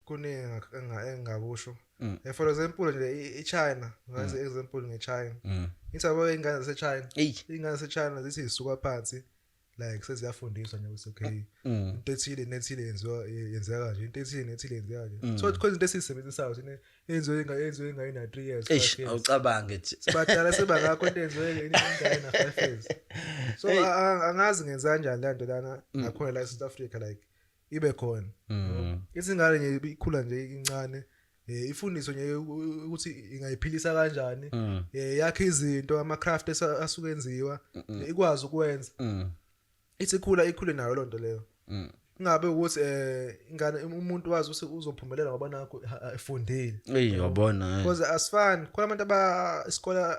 Kuningi engingakusho. For example nje, iChina, ngaze example ngeChina. Ithi abo ingane zaseChina, ingane zaseChina zithi zisuka phansi, like seziyafundiswa nje ukuthi okay, into ethile nethile yenziwa, yenzeka kanje, into ethile nethile yenzeka kanje. So khona izinto esizisebenzisayo thina enziwe ingane na 3 years, 5 years. Awucabange nje. Sibadala sebangakho, into enziwe ingane na 5 years. So angazi ngenza kanjani le nto lana nakhona la e-South Africa, like ibe khona. Ithi ingane nje ikhula nje incane, ifundiswe nje ukuthi ingayiphilisa kanjani, yakhe izinto, ama craft asuke enziwa, ikwazi ukwenza. Ithi ikhula, ikhule nayo lonto leyo. Kungabe ukuthi ingane, umuntu wazi ukuthi uzophumelela ngoba nakho efundile. Ey, yabona. Because asifani, khona abantu aba isikole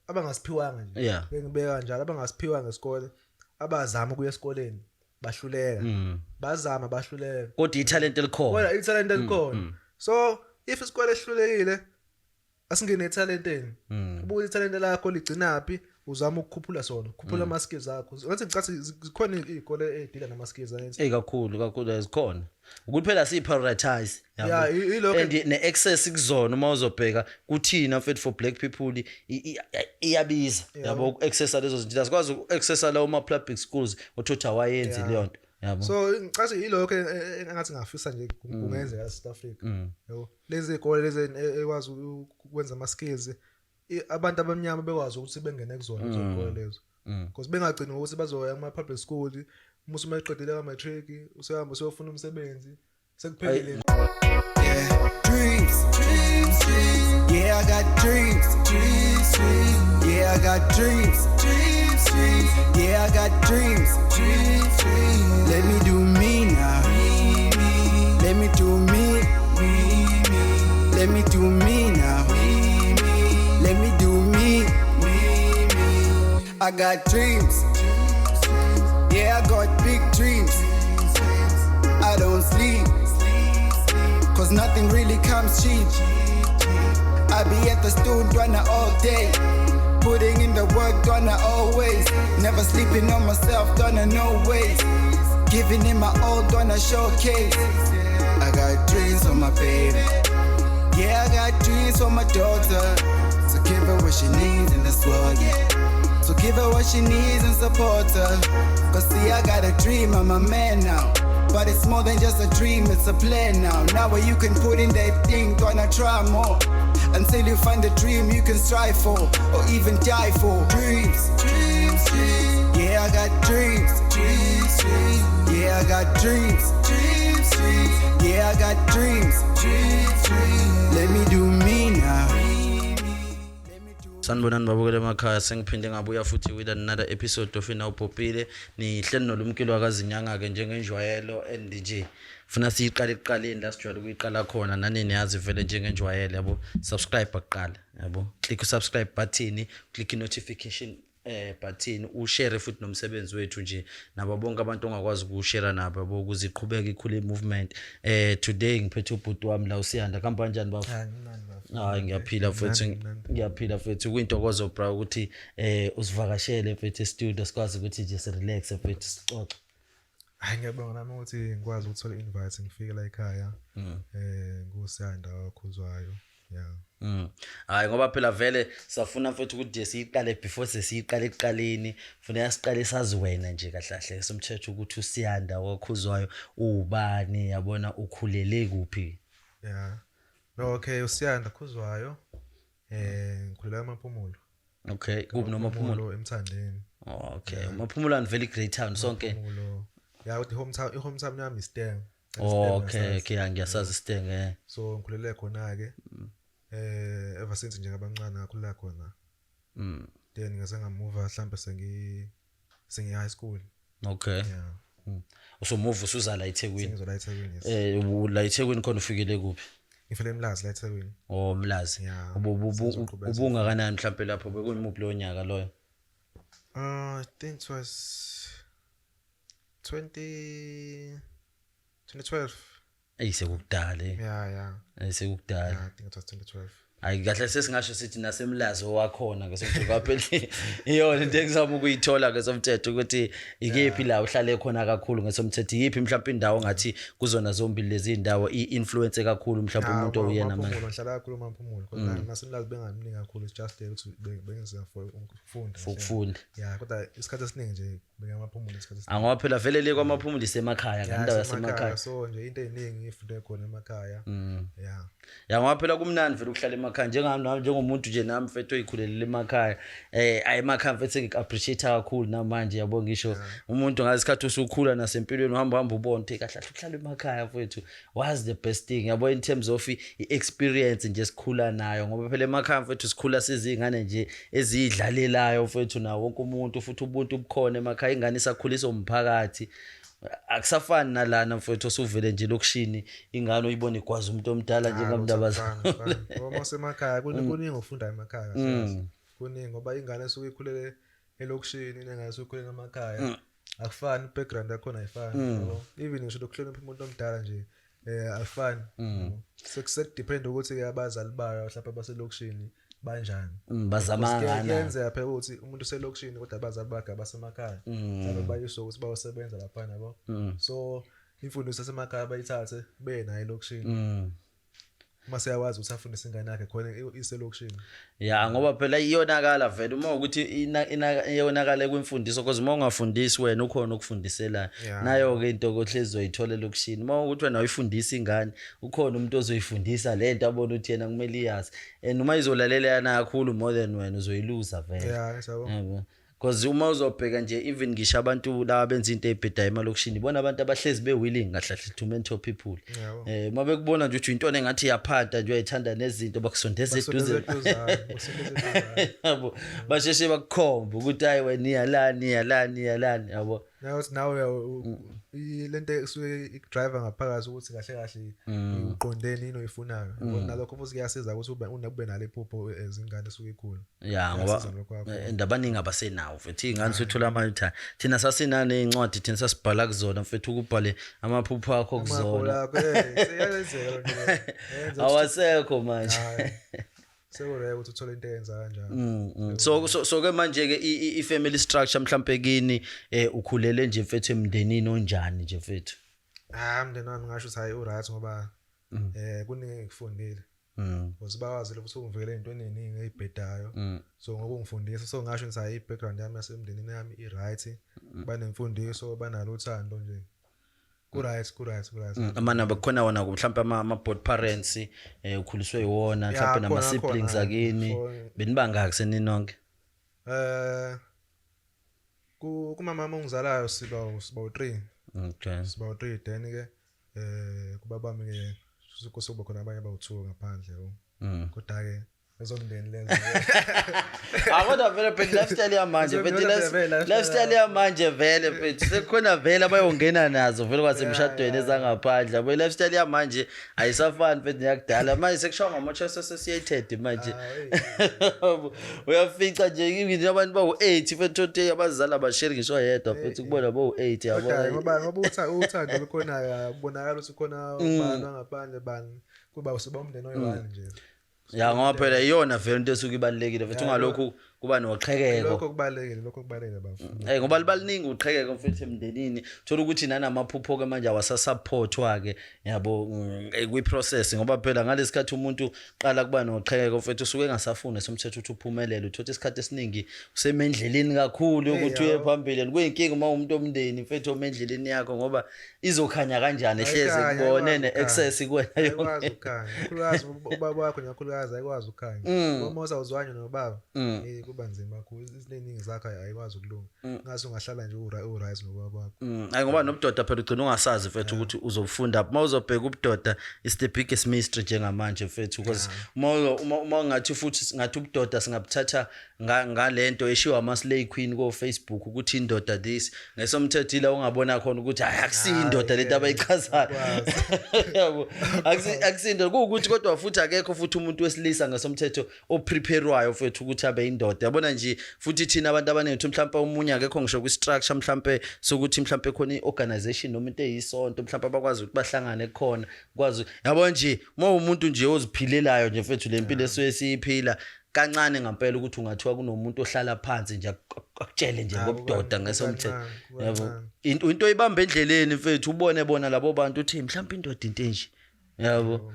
abangasiphiwanga nje. Bengibeka kanjalo, abangasiphiwanga isikole, abazama ukuya esikoleni bahluleka, bazama bahluleka. Kodwa italent elikhona. Kodwa italent elikhona. So if isikole esihlulekile, asingene etalenteni, ubuke italente lakho ligcinaphi, uzama ukukhuphula sona, ukukhuphula ama skills akho. Ngathi ngicathi zikhona izikole ezidila nama skills angithi? Ey, kakhulu kakhulu zikhona, ukuthi phela siyi-prioritize. Yeah, ilokho. And ne-access kuzona, uma uzobheka kuthina mfethu, for black people iyabiza, yabo, uku-accessa lezo zinto. Asikwazi uku-accessa lawo ma-public schools, othothi awayenzi leyo nto, yabo. So ngicathi ilokho engathi ngafisa nje kungenzeka e South Africa, yabo, lezi zikole lezi ekwazi ukwenza ama skills, abantu abamnyama bekwazi ukuthi bengene kuzona lezo zikole lezo, because bengagcini ngokuthi bazoya kuma public school, uma usumeqedile ka matric usehamba usuyofuna umsebenzi, sekuphelile. Yeah, dreams, dreams, dreams. Yeah, I got dreams, dreams, dreams. Yeah, I got dreams, dreams, dreams. Yeah, I got dreams, dreams, dreams. Let me do me now. Let me do me, me, me. Let me do me now. Let me do me, me, me. I got dreams. Yeah, I got big dreams. I don't sleep, 'cause nothing really comes cheap. I be at the studio all day, putting in the work, done always. Never sleeping on myself, done no ways. Giving in my all, done a showcase. I got dreams for my baby. Yeah, I got dreams for my daughter. So give her what she needs in this world, yeah. So give her what she needs and support her. 'Cause see, I got a dream, I'm a man now. But it's more than just a dream, it's a plan now. Now where you can put in that thing, gonna try more. Until you find the dream you can strive for, or even die for. Dreams, dreams, dreams. Yeah, I got dreams, dreams, dreams. Yeah, I got dreams, dreams, dreams. Yeah, I got dreams, dreams, dreams. Let me do me now. Let me do Sanibonani babukele emakhaya, sengiphinde ngabuya futhi with another episode of Inawupopile. Nihleli nolumkilo wakazinyanga-ke njengenjwayelo, and nje funa siyiqale ekuqaleni la sijwayele ukuyiqala khona. Nani niyazi vele njengenjwayelo, yabo, subscribe kuqala, yabo, click u-subscribe button, click i-notification button, ushare futhi nomsebenzi wethu nje nabo bonke abantu ongakwazi ukushare nabo, yabo, ukuze iqhubeke ikhule i-movement. Today ngiphethe ubhuti wami la, uSiyanda. Kuhamba kanjani, bafo? Hayi, mnandi, bafo. Hayi, ngiyaphila mfethu. Mnandi, mnandi. Ngiyaphila mfethu. Kuyintokozo, bra, ukuthi usivakashele mfethu e-studio, sikwazi ukuthi nje si-relax mfethu, sixoxe. Hayi, ngiyabonga nami ukuthi ngikwazi ukuthola i-invite, ngifike la ekhaya. NguSiyanda Wakhuzwayo. Yeah. Hayi, ngoba phela vele safuna mfethu ukuthi nje siyiqale, before sesiyiqale ekuqaleni, funeka siqale sazi wena nje kahle kahle somthetho ukuthi uSiyanda Wakhuzwayo ubani, yabona, ukhulele kuphi? Yeah. No, okay, uSiyanda Khuzwayo. Ngikhulela eMaphumulo. Okay, kuphi noMaphumulo? Emthandeni. Oh, okay. Maphumulo and very great town sonke. Maphumulo. Yeah, with the hometown, i-hometown yami iSteng. Oh, okay, ngiyasazi iSteng. So ngikhulele khona ke. Ever since nje ngabancane ngakhulela khona. Then ngase ngamuva mhlambe sengi high school. Yeah. Usumuva usuza la eThekwini? Sengizola eThekwini, yes. La eThekwini khona ufikele kuphi? Ngifike eMlazi la eThekwini. Oh, Mlazi. Yeah. Sengizoqhubeka. Ubungakanani mhlambe lapho, bekuyimuphi lo nyaka loyo? I think it was 20 2012. Ey, sekukudala. Yeah. Ey, sekukudala. Yeah, I think it was 2012. Hayi, kahle, sesingasho sithi nasemlazi owakhona ngesomthetho kwaphela. Iyona into engizama ukuyithola ngesomthetho, ukuthi ikephi la uhlale khona kakhulu ngesomthetho, iyiphi mhlawumbe indawo ongathi kuzona zombili lezi ndawo i-influence kakhulu mhlawumbe umuntu oyena manje? Maphumulo, ngihlala kakhulu eMaphumulo, kodwa nasemlazi bengamningi kakhulu. It's just there ukuthi bengiza for ukufunda. For ukufunda. Yeah, kodwa isikhathi esiningi nje bengamaphumulo isikhathi esiningi. Angoba phela vele le kwaMaphumulo isemakhaya, ngendawo yasemakhaya. So nje into ey'ningi ngiyifunde khona emakhaya, yeah. Ya, ngoba phela kumnandi vele ukuhlala emakhaya, njengami nami, njengomuntu nje nami mfethu oyikhulelele emakhaya. Ayi, emakhaya mfethu ngiku-appreciate kakhulu namanje, yabo. Ngisho umuntu ngasikhathi usukhula nasempilweni, uhamba hamba ubone ukuthi kahle kahle ukuhlala emakhaya mfethu was the best thing, yabo, in terms of i-experience nje esikhula nayo, ngoba phela emakhaya mfethu sikhula sizingane nje eziyidlalelayo mfethu nawo wonke umuntu, futhi ubuntu bukhona emakhaya, ingane isakhuliswa umphakathi. Akusafani nalana mfethu, osuvele nje lokishini ingane uyibona igwaza umuntu omdala njengamndaba. Ngoba usemakhaya kuningi ofunda emakhaya kahle kahle. Kuningi, ngoba ingane esuke ikhulele elokishini nengane esuke ikhulele emakhaya akufani, i-background yakhona ayifani, yabo. Even ngisho lokuhlonipha umuntu omdala nje alifani. Sekudepend ukuthi-ke abazali bayo mhlawumbe abaselokishini banjani. Bazama Because ngana. Kuyenzeka phela ukuthi umuntu uselokishini kodwa abazali bakhe abasemakhaya, mhlawumbe bayiswe ukuthi bayosebenza laphana, yabo. So imfundiso yasemakhaya bayithathe beye nayo elokishini, uma seyakwazi ukuthi afundise ingane yakhe khona iselokishini. Ya, ngoba phela iyonakala vele uma ukuthi iyonakala kwimfundiso, because uma ungafundisi wena ukhona okufundiselayo. Nayo-ke into kohlezi uzoyithola elokishini, uma ukuthi wena uyifundisa ingane, ukhona umuntu ozoyifundisa le nto abona ukuthi yena kumele iyazi, and uma izolalela yana kakhulu more than wena, uzoyiluza vele. Yeah, yabo. Yabo, because uma uzobheka nje, even ngisho abantu laba benza into ey'bhedayo emalokishini, ibona abantu abahlezi be-willing kahle kahle to mentor people. Uma bekubona nje ukuthi intwana engathi iyaphanta nje, uyayithanda nezinto, bakusondeza Bakusondeza eduze. eduzane, bakusondeza eduzane. Yabo, basheshe bakukhombe ukuthi hayi wena iyalani, iyalani, iyalani, yabo. Nawe uthi nawe lento esuke ikudrive ngaphakathi ukuthi kahle kahle uqondeni, yini oyifunayo, yabo. Nalokho futhi kuyasiza ukuthi ube nalo iphupho ezingane esuke ikhula. Ya, ngoba Kuyasiza lokho kakhulu. And abaningi abasenawo mfethu. Iy'ngane suthola manje ukuthi thina sasinaney'ncwadi, thina sasibhala kuzona mfethu, ukubhale amaphupho akho kuzona. Lakho, seyenzeka loo nto leyo. Yenza ukuthi- Awasekho manje. Hhayi. Sekurare ukuthi uthole into eyenza kanjalo. So ke manje ke i-family structure mhlambe kini, ukhulele nje mfethu emndenini onjani nje mfethu? Ah, umndeni wami ngasho ukuthi hayi, u-right, ngoba kuningi engikufundile. Because bakwazile ukuthi ungivikele ey'ntweni ey'ningi ey'bhedayo. So ngokungifundisa, so ngasho ngithi hayi, i-background yami yasemndenini yami i-right, banemfundiso, banalo uthando nje. Ku-right, ku-right, ku-right. Amana bekukhona wona mhlawumbe ama-both parents, ukhuliswe yiwona mhlawumbe Khona, nama-siblings khona. akini? Benibangaki seninonke? Kumama wami ongizalayo siba u3. Siba u3, then ke kubaba wami ke kusuke khona abanye abawu2 ngaphandle, yabo. Kodwa ke ezomndeni lezo. Ah, kodwa vele phela lifestyle yamanje Vele mfethu, vele lifestyle. Lifestyle yamanje vele mfethu sekukhona vele abayongena nazo vele kwasemshadweni ezangaphandle, yabo. Lifestyle yamanje ayisafani mfethu neyakudala. Manje sekushawa ngama-choice associated manje. Uyafica nje nje abantu bawu-8 mfethu, uthi abazali abasheri ngisho yedwa mfethu, kubona bawu-8, Kodwa yabo. ngoba uthando lukhona, kubonakala ukuthi khona ubani wangaphandle, bani, kuba usuba umndeni oyi-one nje. Ya, ngoba phela iyona vele into esuke ibalulekile mfethu, ungalokhu kuba noqhekeko. Lokho kubalulekile, lokho kubalulekile, bafo. Ngoba libaningi uqhekeko mfethu emndenini, thola ukuthi nanamaphupho ke manje awasasupportwa ke, yabo, kwi-process, ngoba phela ngalesikhathi umuntu qala kuba noqhekeko mfethu, usuke engasafuni somthetho ukuthi uphumelele. Uthola isikhathi esiningi usemendleleni kakhulu yokuthi uye phambili, and kuyinkinga uma umuntu omndeni mfethu omendleleni yakho, ngoba izokhanya kanjani ehleze Ayikhanya, kubone ayikwazi ne-access kuwena Ayikwazi yonke. ukukhanya, kakhulukazi ubaba wakho nje, kakhulukazi ayikwazi ukukhanya, ngoba usawuzwanye nobaba, kuba nzima kakhulu. Izinto ey'ningi zakho ayikwazi ukulunga, ngase ungahlala nje u-right nobaba wakho. Hayi, ngoba nobudoda phela ugcina ungasazi mfethu ukuthi uzofunda. Uma uzobheka ubudoda is the biggest mystery njengamanje mfethu, because uma ungathi futhi ngathi ubudoda singabuthatha ngalento eshiwa ama-slay queen ko-Facebook ukuthi indoda this, ngesomthetho ila ungabona khona ukuthi hayi, akusiyo indoda lento abayichazayo, yabo. Akusiyo indoda kuwukuthi, kodwa futhi akekho futhi umuntu wesilisa ngesomthetho opreparwayo mfethu ukuthi abe indoda. ubudoda, yabona nje. Futhi thina abantu abaningi, mhlawumbe omunye akekho ngisho kwi-structure, mhlawumbe sokuthi mhlawumbe khona i-organization noma into eyisonto, mhlawumbe abakwazi ukuthi bahlangane khona, kwazi, yabo nje, uma umuntu nje oziphilelayo nje mfethu, le mpilo esuke siyiphila kancane ngampela, ukuthi ungathiwa kunomuntu ohlala phansi nje akutshele nje ngobudoda ngesomthetho, yabo, into oyibamba endleleni mfethu, ubone bona labo bantu uthi mhlawumbe indoda into enje, yabo.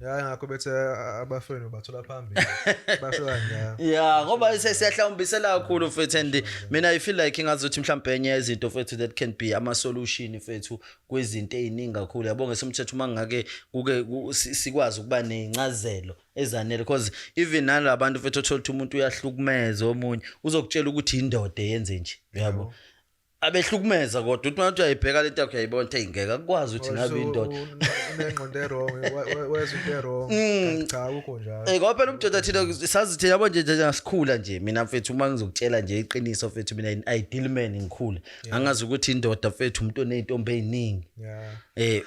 Ya, ngakho bethe abafenu bathola phambili, basho kanjalo. Yeah, ngoba siyahlawumbisela kakhulu mfethu, and mina I feel like ingazuthi mhlawumbe enye yezinto mfethu that can be ama solution mfethu kwezinto eziningi kakhulu, yabo, ngesomthetho, uma ngake kuke sikwazi ukuba nezincazelo ezanele, because even nalabantu mfethu othola ukuthi umuntu uyahlukumeza omunye, uzokutshela ukuthi indoda eyenze nje, yabo, abehlukumeza, kodwa uthi manje uyayibheka lento yakho, uyayibona ukuthi ngeke akwazi ukuthi ngabe indoda. Unengqondo e-wrong, wenza into e-wrong, kanti cha, akukho njalo. Eh, ngoba phela ubudoda thina sazi thina, yabo nje, nje sikhula nje, mina mfethu, uma ngizokutshela nje iqiniso mfethu, mina ideal man ngikhula angazi ukuthi indoda mfethu umuntu oney'ntombi ey'ningi,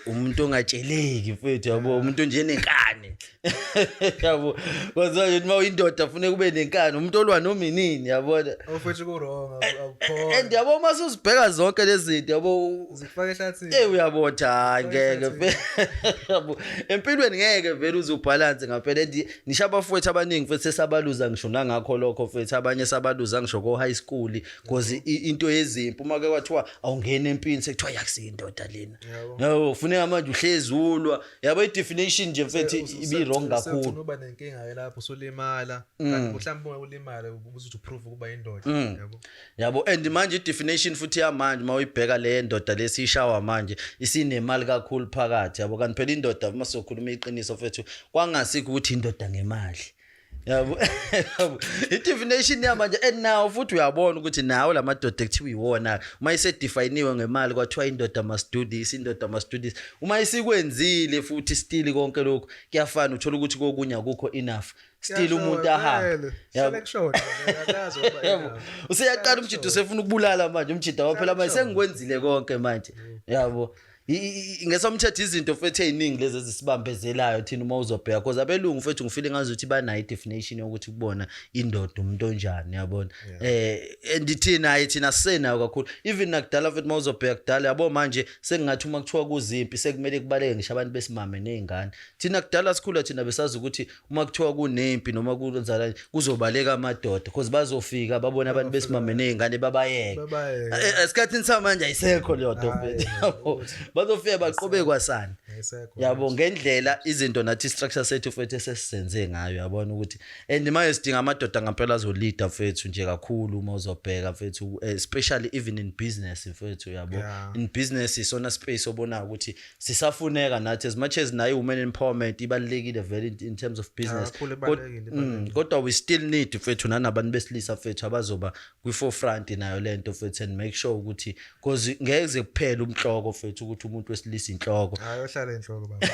umuntu ongatsheleki mfethu, yabo, umuntu nje nenkani, yabo, kwenziwa nje uma uyindoda funeka ube nenkani, umuntu olwa noma inini, yabona. Ofethu ku-wrong, akukhona. And yabo, uma usuzibheka zonke lezi zinto, yabo, zikufaka ehlathini. Uyabona, hayi, ngeke vele, yabo, empilweni ngeke vele uze u-balance ngaphela. And nisho abafowethu abaningi futhi sesabaluza ngisho nangakho lokho futhi, abanye sabaluza ngisho ko high school, because into yezimpi, uma ke kwathiwa awungena empini, sekuthiwa yakusiyindoda lena. Yabo, funeka manje uhlezi ulwa, yabo, i-definition nje mfethu ibi wrong kakhulu. Usegcina uba nenkinga ke lapho usulimala, kanti mhlawumbe ungakulimala ubuzothi u-prove ukuba indoda, yabo. Yabo, and manje i-definition futhi yamanje, uma uyibheka le ndoda lesiyishawa manje, isinemali kakhulu phakathi, yabo, kanti phela indoda, uma sokhuluma iqiniso mfethu, kwangasikho ukuthi indoda ngemali, yabo. Yabo, i-definition yamanje, and now futhi uyabona ukuthi nawo la madoda ekuthiwa iwona, uma ise-definiwe ngemali, kwathiwa indoda must do this, indoda must do this, uma isikwenzile futhi still konke lokhu kuyafana, uthola ukuthi kokunye akukho enough, still umuntu ahambe. Yabo, kushoda, akazi ukuba yabo enough. Useyaqala umjida, usefuna ukubulala manje umjida waphela manje, sengikwenzile konke manje, yabo. Ngesomthetho izinto futhi ey'ningi lezi ezisibambezelayo thina, uma uzobheka, cause abelungu futhi ngifile ngazuthi banayo i-definition yokuthi kubona indoda umuntu onjani, yabona, and thina, hayi, thina sisenayo kakhulu, even nakudala futhi, uma uzobheka kudala, yabo. Manje sengingathi uma kuthiwa kuzimpi, sekumele kubaleke ngisho abantu besimame ney'ngane. Thina kudala sikhula, thina besazi ukuthi uma kuthiwa kunempi noma kwenzakala, kuzobaleka amadoda, because bazofika babone abantu besimame ney'ngane, babayeke. Babayeke. Esikhathini samanje ayisekho leyo nto Hhayi, mfethu, yabo, bazofika baqobe kwasana. Ayisekho. Yabo, ngendlela izinto nathi structure sethu futhi esesizenze ngayo, yabona ukuthi, and manje sidinga amadoda ngampela azo-leada mfethu nje kakhulu, uma uzobheka mfethu, especially even in business mfethu, yabo. In business isona space obonayo ukuthi sisafuneka nathi, as much as nayo women empowerment ibalulekile vele in terms of business. Kakhulu ibalulekile, Kodwa we still need mfethu nanabantu besilisa mfethu abazoba kwi-forefront nayo lento mfethu, and make sure ukuthi, because ngeke kuze kuphele umhloko mfethu ukuthi umuntu wesilisa inhloko. Hayi, ohlala enhloko baba.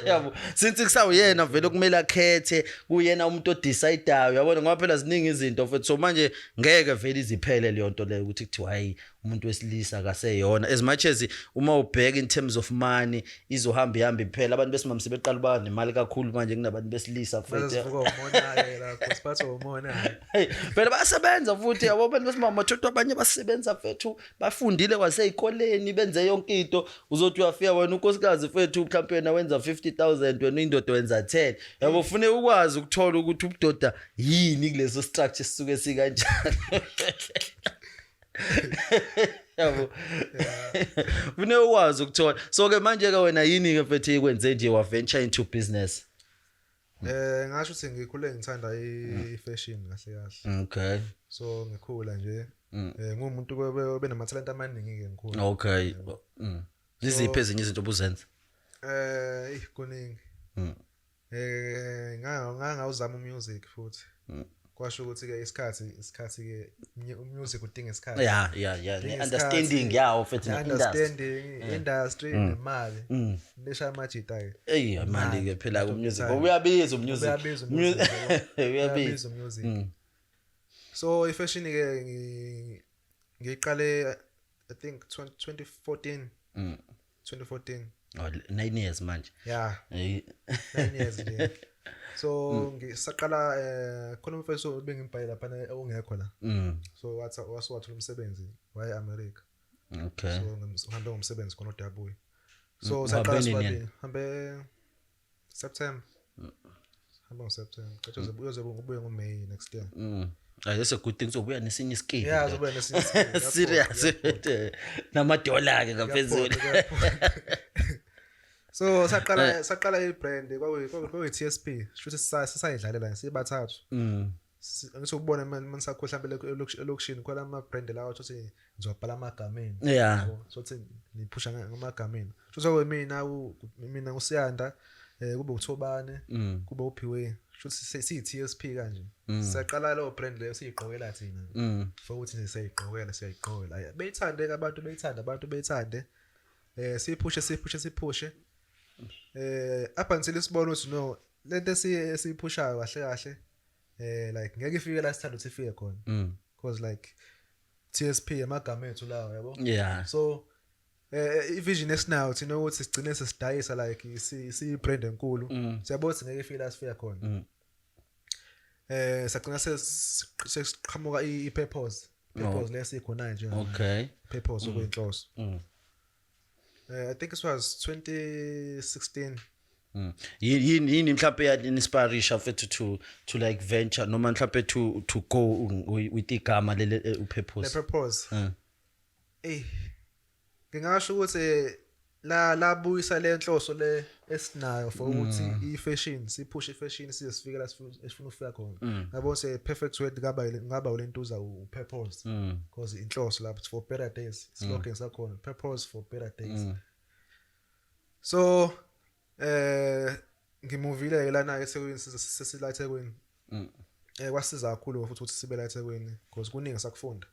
Yabo, since kusawuyena vele kumele akhethe, kuyena umuntu o-decidayo, yabona, ngoba phela ziningi izinto mfethu. So manje ngeke vele iziphele leyo nto leyo ukuthi kuthiwa hayi, umuntu wesilisa akaseyona, as much as uma ubheka in terms of money izohamba ihambe iphela, abantu besimame sebeqala uba nemali kakhulu manje kunabantu besilisa mfethu. Sivuka umona-ke lapho, siphathwa umona. Hey, phela bayasebenza futhi, yabo, abantu besimame bathola abanye basebenza mfethu, bafundile kwasey'koleni, benze yonke into. Uzothi uyafika wena unkosikazi mfethu, mhlawumpe wena wenza 50,000, wena indoda wenza 10, yabo. Funeka ukwazi ukuthola ukuthi ubudoda yini kuleso structure sisuke sikanjani, yabo, funeka ukwazi ukuthola. So-ke manje-ke wena yini-ke mfethu ikwenze nje wa-venture into business? Ngasho ukuthi ngikhule ngithanda i-fashion kahle kahle. So ngikhula nje ngumuntu obenamathalente amaningi ke ngikhula. Okay. Iziphi ezinye izinto obuzenza? Kuningi. Ngangawuzama u-music futhi. Kwasho ukuthi ke isikhathi ke u-music udinga isikhathi. Ya, Udinga understanding isikhathi, yawo futhi ne-industry. Understanding industry nemali. Nisha amajita ke. Eyi, imali ke phela ku-music. Time. Uyabiza u-music. Uyabiza u-music, yabo. Uyabiza. Uyabiza u-music. So i-fashion ke ngiqale I think 20 2014. 2014. Oh, 9 years manje. Yeah, Hey. 9 years nje. So ngisaqala khona umfethu bengimbhale lapha ongekho la. So wathi wasuwathola umsebenzi waye America. So uhambe ngomsebenzi khona odabuye. So Uhambe saqala nini sibabili. Hambe September. Hambe ngoSeptember. Cathi uyoze ubuye ngoMay next year. Ah, that's a good thing. Uzobuya nesinye isikili. Yeah, uzobuya nesinye isikili. Serious. Namadola ke ngaphezulu. So saqala ibrand kwakuyi TSP. Shuthi sisayidlalela sibathathu. Ngithi ukubona manisakho mhlambe elokishini khona ama brand lawa uthi ngizobhala amagameni. Yabo, so thi niphusha ngamagameni. Shuthi mina uSiyanda, kube uThobane, kube uPhiwe. Shuthi siyi TSP kanje. Siyaqala leyo brand leyo siyigqokela thina. For ukuthi nje siyayigqokela siyayigqokela. Ayi, beyithande ke abantu, beyithande abantu, beyithande. Siyiphushe siyiphushe siphushe. Up until sibona ukuthi no, lento esiyiphushayo kahle kahle like ngeke ifike la sithanda ukuthi ifike khona. Because like TSP amagama ethu lawo, yabo. So ivision esinayo thina ukuthi sigcine sesidayisa like si brand enkulu. Siyabona ukuthi ngeke ifike la sifika khona. Sagcina sesiqhamuka i-purpose. Purpose lesikhona nje. Purpose okuyinhloso. I think it was 2016. Yini mhlawumbe ya inspiration mfethu to like venture noma mhlawumbe to go with igama lele upurpose? Le purpose. Ngingasho ukuthi la labuyisa le nhloso le esinayo for ukuthi i-fashion siphushe, i-fashion size sifike la esifuna ukufika khona. Yabo, se perfect word ngaba ulentuza u-purpose because inhloso lapho for better days, slogan sakhona, purpose for better days. So ngimuvile ke lana eThekwini, sesila eThekwini. Kwasiza kakhulu futhi ukuthi sibe la eThekwini because kuningi sakufunda.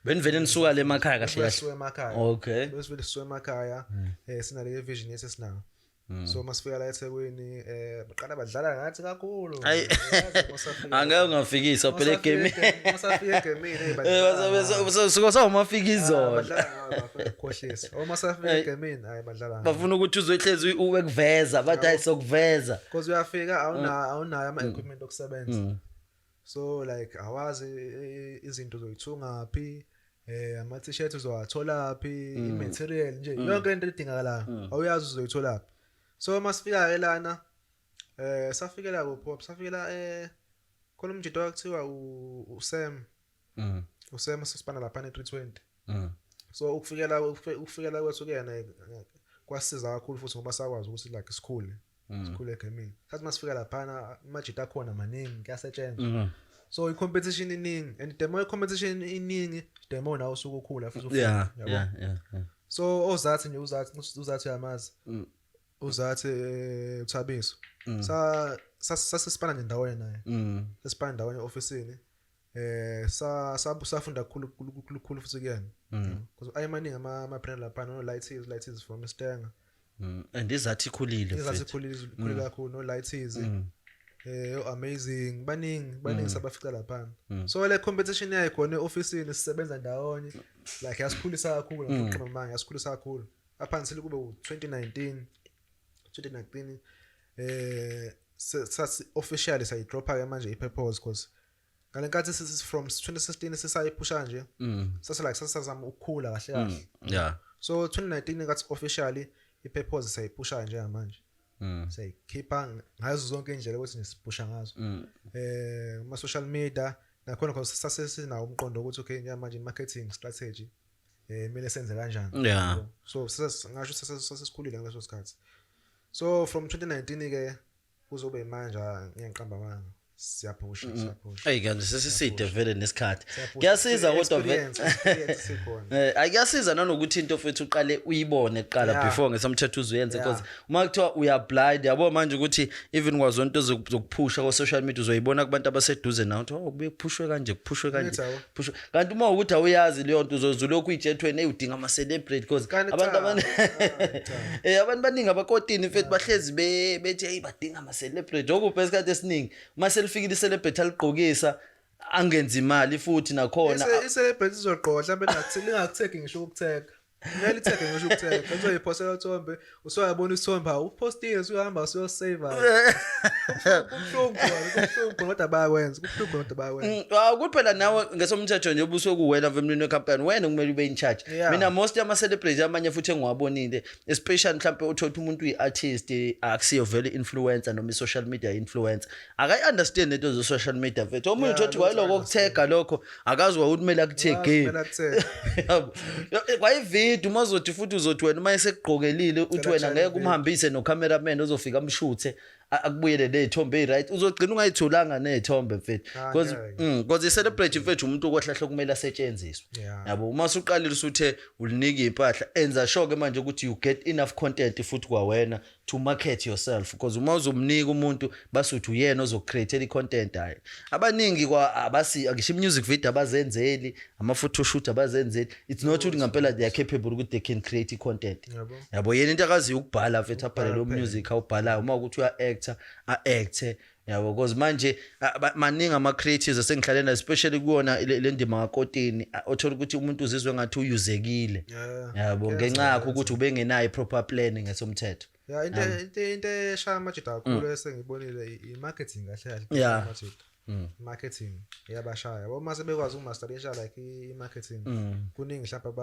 Benivele nisuka le emakhaya kahle kahle? Besisuka emakhaya. Besivele sisuka emakhaya, sinale vision yesinayo. So masifika la eThekwini baqala badlala ngathi kakhulu. Ayi. Yazi, Angeke ungafikisa phela egamini. Masafika egamini Suka sawumafika izolo. Badlala ngawe, bafuna ukukhohlisa. Uma safika egamini, hayi, badlala ngawe. Bafuna ukuthi uzohlezi uwe kuveza, bathi hayi, sokuveza. Because uyafika awunayo ama equipment okusebenza. So like awazi izinto uzoyithungaphi, ama t-shirt uzowatholaphi, i-material nje, yonke into edingakalayo awuyazi uzoyitholaphi. So masifika ke lana safikela kuphi? Safikela khona umjito wakuthiwa uSam. uSam sisipana lapha ne320. So ukufikela kwethu kuyena kwasiza kakhulu futhi ngoba sakwazi ukuthi like sikhule egamini. Sathi masifika laphana amajita akhona maningi, kuyasetshenzwa. So i-competition iningi, and the more i-competition iningi, the more nawe usuke ukhula futhi ufunda, yabo. So ozathi nje uzathi uyamazi. Uzathi uThabiso. Sa sasisipana nje ndawonye naye. Sasipana ndawonye officeini. Safunda kakhulu kakhulu kakhulu futhi kuyena. Because ayemaningi ama brand lapha, no Lighties from Stenga. And izathi ikhulile Izathi mfethu. ikhulile kakhulu, no Lighties. Amazing, baningi baningi sabafica lapha. So le competition yayikhona eofficeini sisebenza ndawonye like yasikhulisa kakhulu, ngiqamba manje yasikhulisa kakhulu. Up until kube u2019, 2019 sasi officially sayidropa ke manje iPurpose, because ngalenkathi sisi from 2016 sisayiphusha nje, sase like sasazama ukukhula kahle kahle. So 2019 ngathi officially iPurpose sayiphusha njengamanje. Sayikhipha ngazo zonke indlela ukuthi nisiphusha ngazo. Ama social media nakhona, because sase sinawo umqondo ukuthi okay, njengamanje marketing strategy kumele senze kanjani. So ngasho sasesikhulile ngaleso sikhathi. So from 2019 ke kuzobe manje, ngiyanqamba amanga, siyaphusha siyaphusha. Hey, kanti sesiside vele nesikhathi. Siyaphusha. Kuyasiza kodwa vele. Experience sikhona. Akuyasiza nanokuthi into futhi uqale uyibone kuqala before ngesamthetho uzuyenze, because uma kuthiwa uya blind, yabo, manje ukuthi even kwazonto zokuphusha ko social media uzoyibona kubantu abaseduze nawe ukuthi oh, kubuye kuphushwe kanje, kuphushwe kanje, Ngithi yabo. kuphushwe kanti. Uma ukuthi awuyazi leyo nto, uzozulokhu uyitshethweni, hey, udinga ama celebrate because Kanti abantu cha, abantu cha. Abantu baningi abakotini mfethu bahlezi bethi hey, badinga ama celebrate, okuphe isikhathi esiningi uma selifikile i-celebrate aligqokisa angenzi imali futhi nakhona. I-celebrity izogqoka mhlawumbe lingakuthegi ngisho ukuthenga. Kumele ithege ngisho ukuthega. Uzoyiphosela uthombe, usuyabona isithombe hawu upostile usuyahamba usuyosave. Kubuhlungu khona, kubuhlungu khona kodwa bayakwenza, kubuhlungu khona kodwa bayakwenza. Hawu kuphela nawe ngesomthetho nje ubusuke kuwena mfemlini wecompany wena kumele ube in charge. Yeah. Mina most yama celebrities amanye futhi engiwabonile especially mhlambe uthola ukuthi umuntu uyi-artist akusiyo vele influencer noma i-social media influencer akayi-understand lento zo-social media mfethu omunye Yeah, uthola ukuthi lutho kwayiloko okuthega lokho akazi kwakuthi kumele akuthege Kumele akuthege. Yabo. Kwayividiyo uma uzothi futhi uzothi wena uma esekugqokelile uthi wena Cela ngeke video. umhambise no-cameraman ozofika amshuthe akubuyele ney'thombe ey'right uzogcina ungayitholanga ney'thombe mfethu Ah, because ngeke. 'cause i-celebrate mfethu umuntu okohlahle okumele asetshenziswe Yeah. yabo uma usuqalile usuthe ulinika iy'mpahla enza sure-ke manje ukuthi you get enough content futhi kwawena to market yourself because uma uzomnika umuntu basuthi uyena ozokucreatela i-content hhayi abaningi kwa abasi ngisho i-music video abazenzeli ama-photoshoot abazenzeli it's not ukuthi ngampela they are capable ukuthi they can create i-content Yabo. yabo yena into akaziyo ukubhala mfethu abhale lo kuphela. music awubhalayo uma ukuthi uya-actor a-acte yabo because manje maningi ama-creatives esengihlale nayo especially kuwona le ndima kakotini othola ukuthi umuntu uzizwe ngathi uyuzekile Yeah. yabo Kuyenzeka, ngenxa yakho ukuthi ubengenayo i-proper plan ngesomthetho Ya into eshaya amajita kakhulu esengibonile i-marketing kahle kahle Yeah. amajita. Marketing iyabashaya. Yabo uma sebekwazi ukumasterisha like i-marketing kuningi mhlawumbe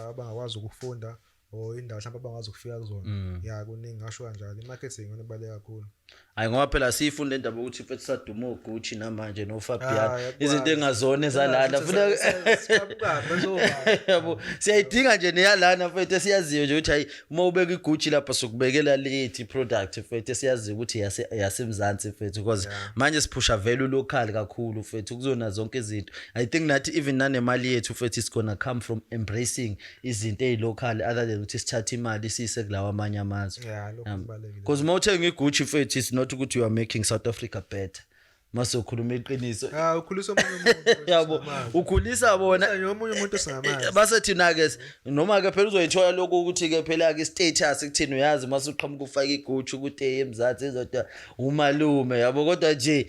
abangakwazi ukufunda or indawo mhlawumbe abangakwazi ukufika kuzona. Ya kuningi ngasho kanjalo i-marketing yona ibaluleke kakhulu. Hayi ngoba phela siyifunda indaba ukuthi mfethu saduma oGucci namanje noFabian Ah, izinto engazona ezalana funa siqhamuka bezobani. yabo siyayidinga nje neyalana mfethu esiyaziyo nje ukuthi hayi uma ubeka iGucci lapha sokubekela lethi product mfethu esiyaziyo ukuthi yasemzansi mfethu because manje siphusha vele local kakhulu mfethu kuzona zonke izinto. I think nathi even nanemali yethu mfethu is gonna come from embracing izinto ezilocal other than ukuthi sithathe imali siyise kulawa amanye amazwe. Yeah, lokho kubalulekile. Because uma uthenga iGucci mfethu it's not ukuthi you are making South Africa better mase ukhuluma iqiniso. Ah, ukhulisa omunye umuntu. Yabo osingamazi. ukhulisa bona Ukhulisa nje omunye umuntu osingamazi. Base thina ke noma ke phela uzoyithola lokho ukuthi ke phela ke status kuthina uyazi mase uqhamuka ufaka iGucci ukuthi eMzansi izodwa umalume yabo kodwa nje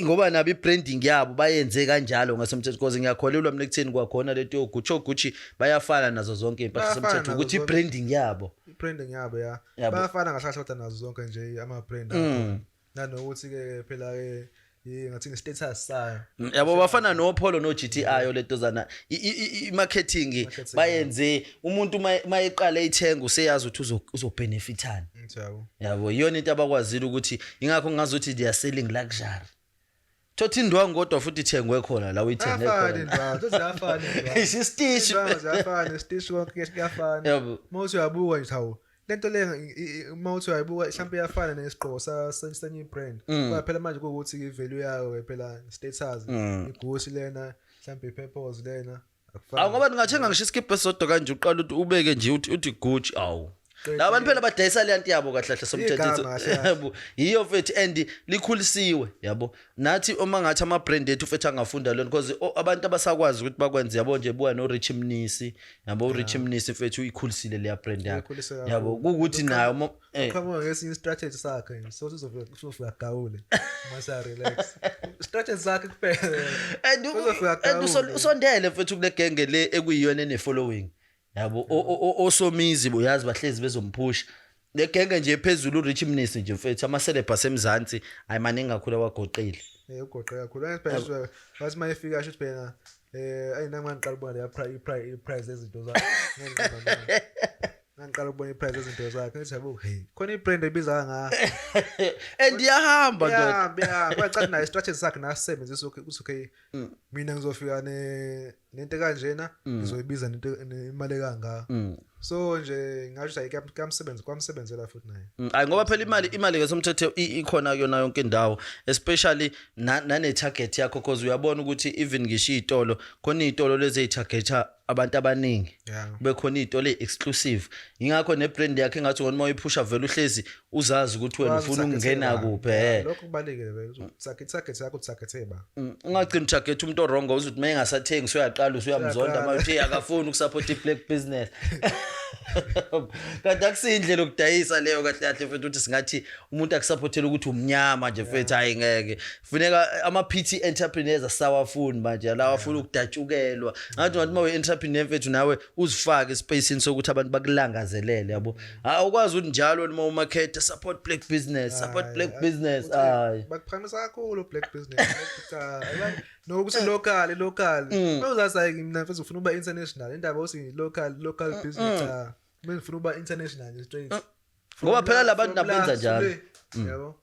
ngoba nabo ibranding yabo bayenze kanjalo ngasemthetho because ngiyakholelwa mina ekutheni kwakhona lento yoGucci oGucci bayafana nazo zonke impahla Bayafana semthetho nazo ukuthi zonke. ibranding yabo I-branding yabo ya. Yabo. Bayafana kahle kahle kodwa nazo zonke nje ama-brand akhona. Nanokuthi ke phela ke ngathi status sayo. Yabo bafana no Polo no GTI letozana i-marketing Marketing, bayenze umuntu uma eqala eyithenga useyazi ukuthi uzobenefitana. Ngithi yabo. Yabo iyona into abakwazile ukuthi ingakho ngazuthi they are selling luxury thothi indwangu kodwa futhi ithengwe khona la uyithenge Ayafana khona. indwangu, ziyafana indwangu. Isitishi. Indwangu ziyafana, isitishi konke kuyafana. Yabo. Uma uthi uyabuka nje hawu lento le uma uthi uyayibuka mhlawumbe iyafana nesigqoko senye brand. Kodwa phela manje kuwukuthi i-value yayo phela status iGucci lena mhlawumbe i-Purpose lena akufani. Awu ngoba ningathenga ngisho isikibha esisodwa kanje uqala uthi ubeke nje uthi Gucci awu. Qede. Laba bantu phela badayisa le nto yabo kahle kahle somthetho. Igama kahle kahle. Yabo yiyo mfethu and likhulisiwe yabo. Nathi uma ngathi ama brand ethu mfethu angafunda lona because abantu abasakwazi ukuthi bakwenze yabo nje buka no Rich Mnisi yabo uRich Mnisi mfethu uyikhulisile leya brand yakhe. Uyikhulise kakhulu. Yabo kukuthi nayo Uqhamuka ngesinye strategy sakhe nje so uzofika gawule mase relax. Strategy sakhe kuphela. And Uzofika and gawule. usondele mfethu kule genge le ekuyiyona ene following yabo osomizi boyazi bahlezi bezomphusha le genge nje phezulu uRich Mnisi nje mfethu ama celeb asemzansi ayi maningi kakhulu awagoqile. Ugoqe kakhulu. Phela wathi uma efika asho ukuthi phela ayi nami ngiqala ukubona leya i-price yezinto zakhe. Ngiqala ukubona i-price yezinto zakhe ngithi yabo hey khona i-brand ebiza kangaka. And iyahamba ndoda. Yeah, yeah, kwacaca naye strategy sakhe nasebenzisa ukuthi okay mina ngizofika nento kanjena ngizoyibiza nento imali kangaka. So nje ngasho ukuthi kuyamsebenza kwamsebenzela futhi naye. Ayi ngoba phela imali ke somthetho ikhona kuyona yonke indawo especially nane target yakho because uyabona ukuthi even ngisho izitolo khona izitolo lezi ezitargeta abantu abaningi. Kube khona izitolo exclusive ingakho ne brand yakhe engathi wena uma uyiphusha vele uhlezi uzazi ukuthi wena Wazi ufuna utargethe ukungena ba. kuphi Yeah, eh. Lokho kubalulekile vele ukuthi target yakho utargethe ba. Ungagcini utarget umuntu orongo uzothi uma engasathengi usuyaqala usuyamzonda Usuyaqala. manje uthi akafuni ukusupport i-black business. Kanti akusindlela yokudayisa leyo kahle kahle mfethu, ukuthi singathi umuntu akusupportele ukuthi umnyama nje mfethu, hayi ngeke. Funeka ama-PT entrepreneurs asawafuni manje lawa afuna ukudatshukelwa. Ngathi ngathi uma we-entrepreneur mfethu, nawe uzifake espacini sokuthi abantu bakulangazelele, yabo. Awukwazi ukuthi njalo uma umarket support black business, support black business, hayi. Bakuphakamisa kakhulu black business. Cha, nokuthi local, local. Uzazi, hayi, mina mfethu ufuna ukuba international. Indaba uthi local, local business, cha. Mina ngifuna ukuba international nje straight. Ngoba phela labantu From la nabenza njalo. to le, yabo.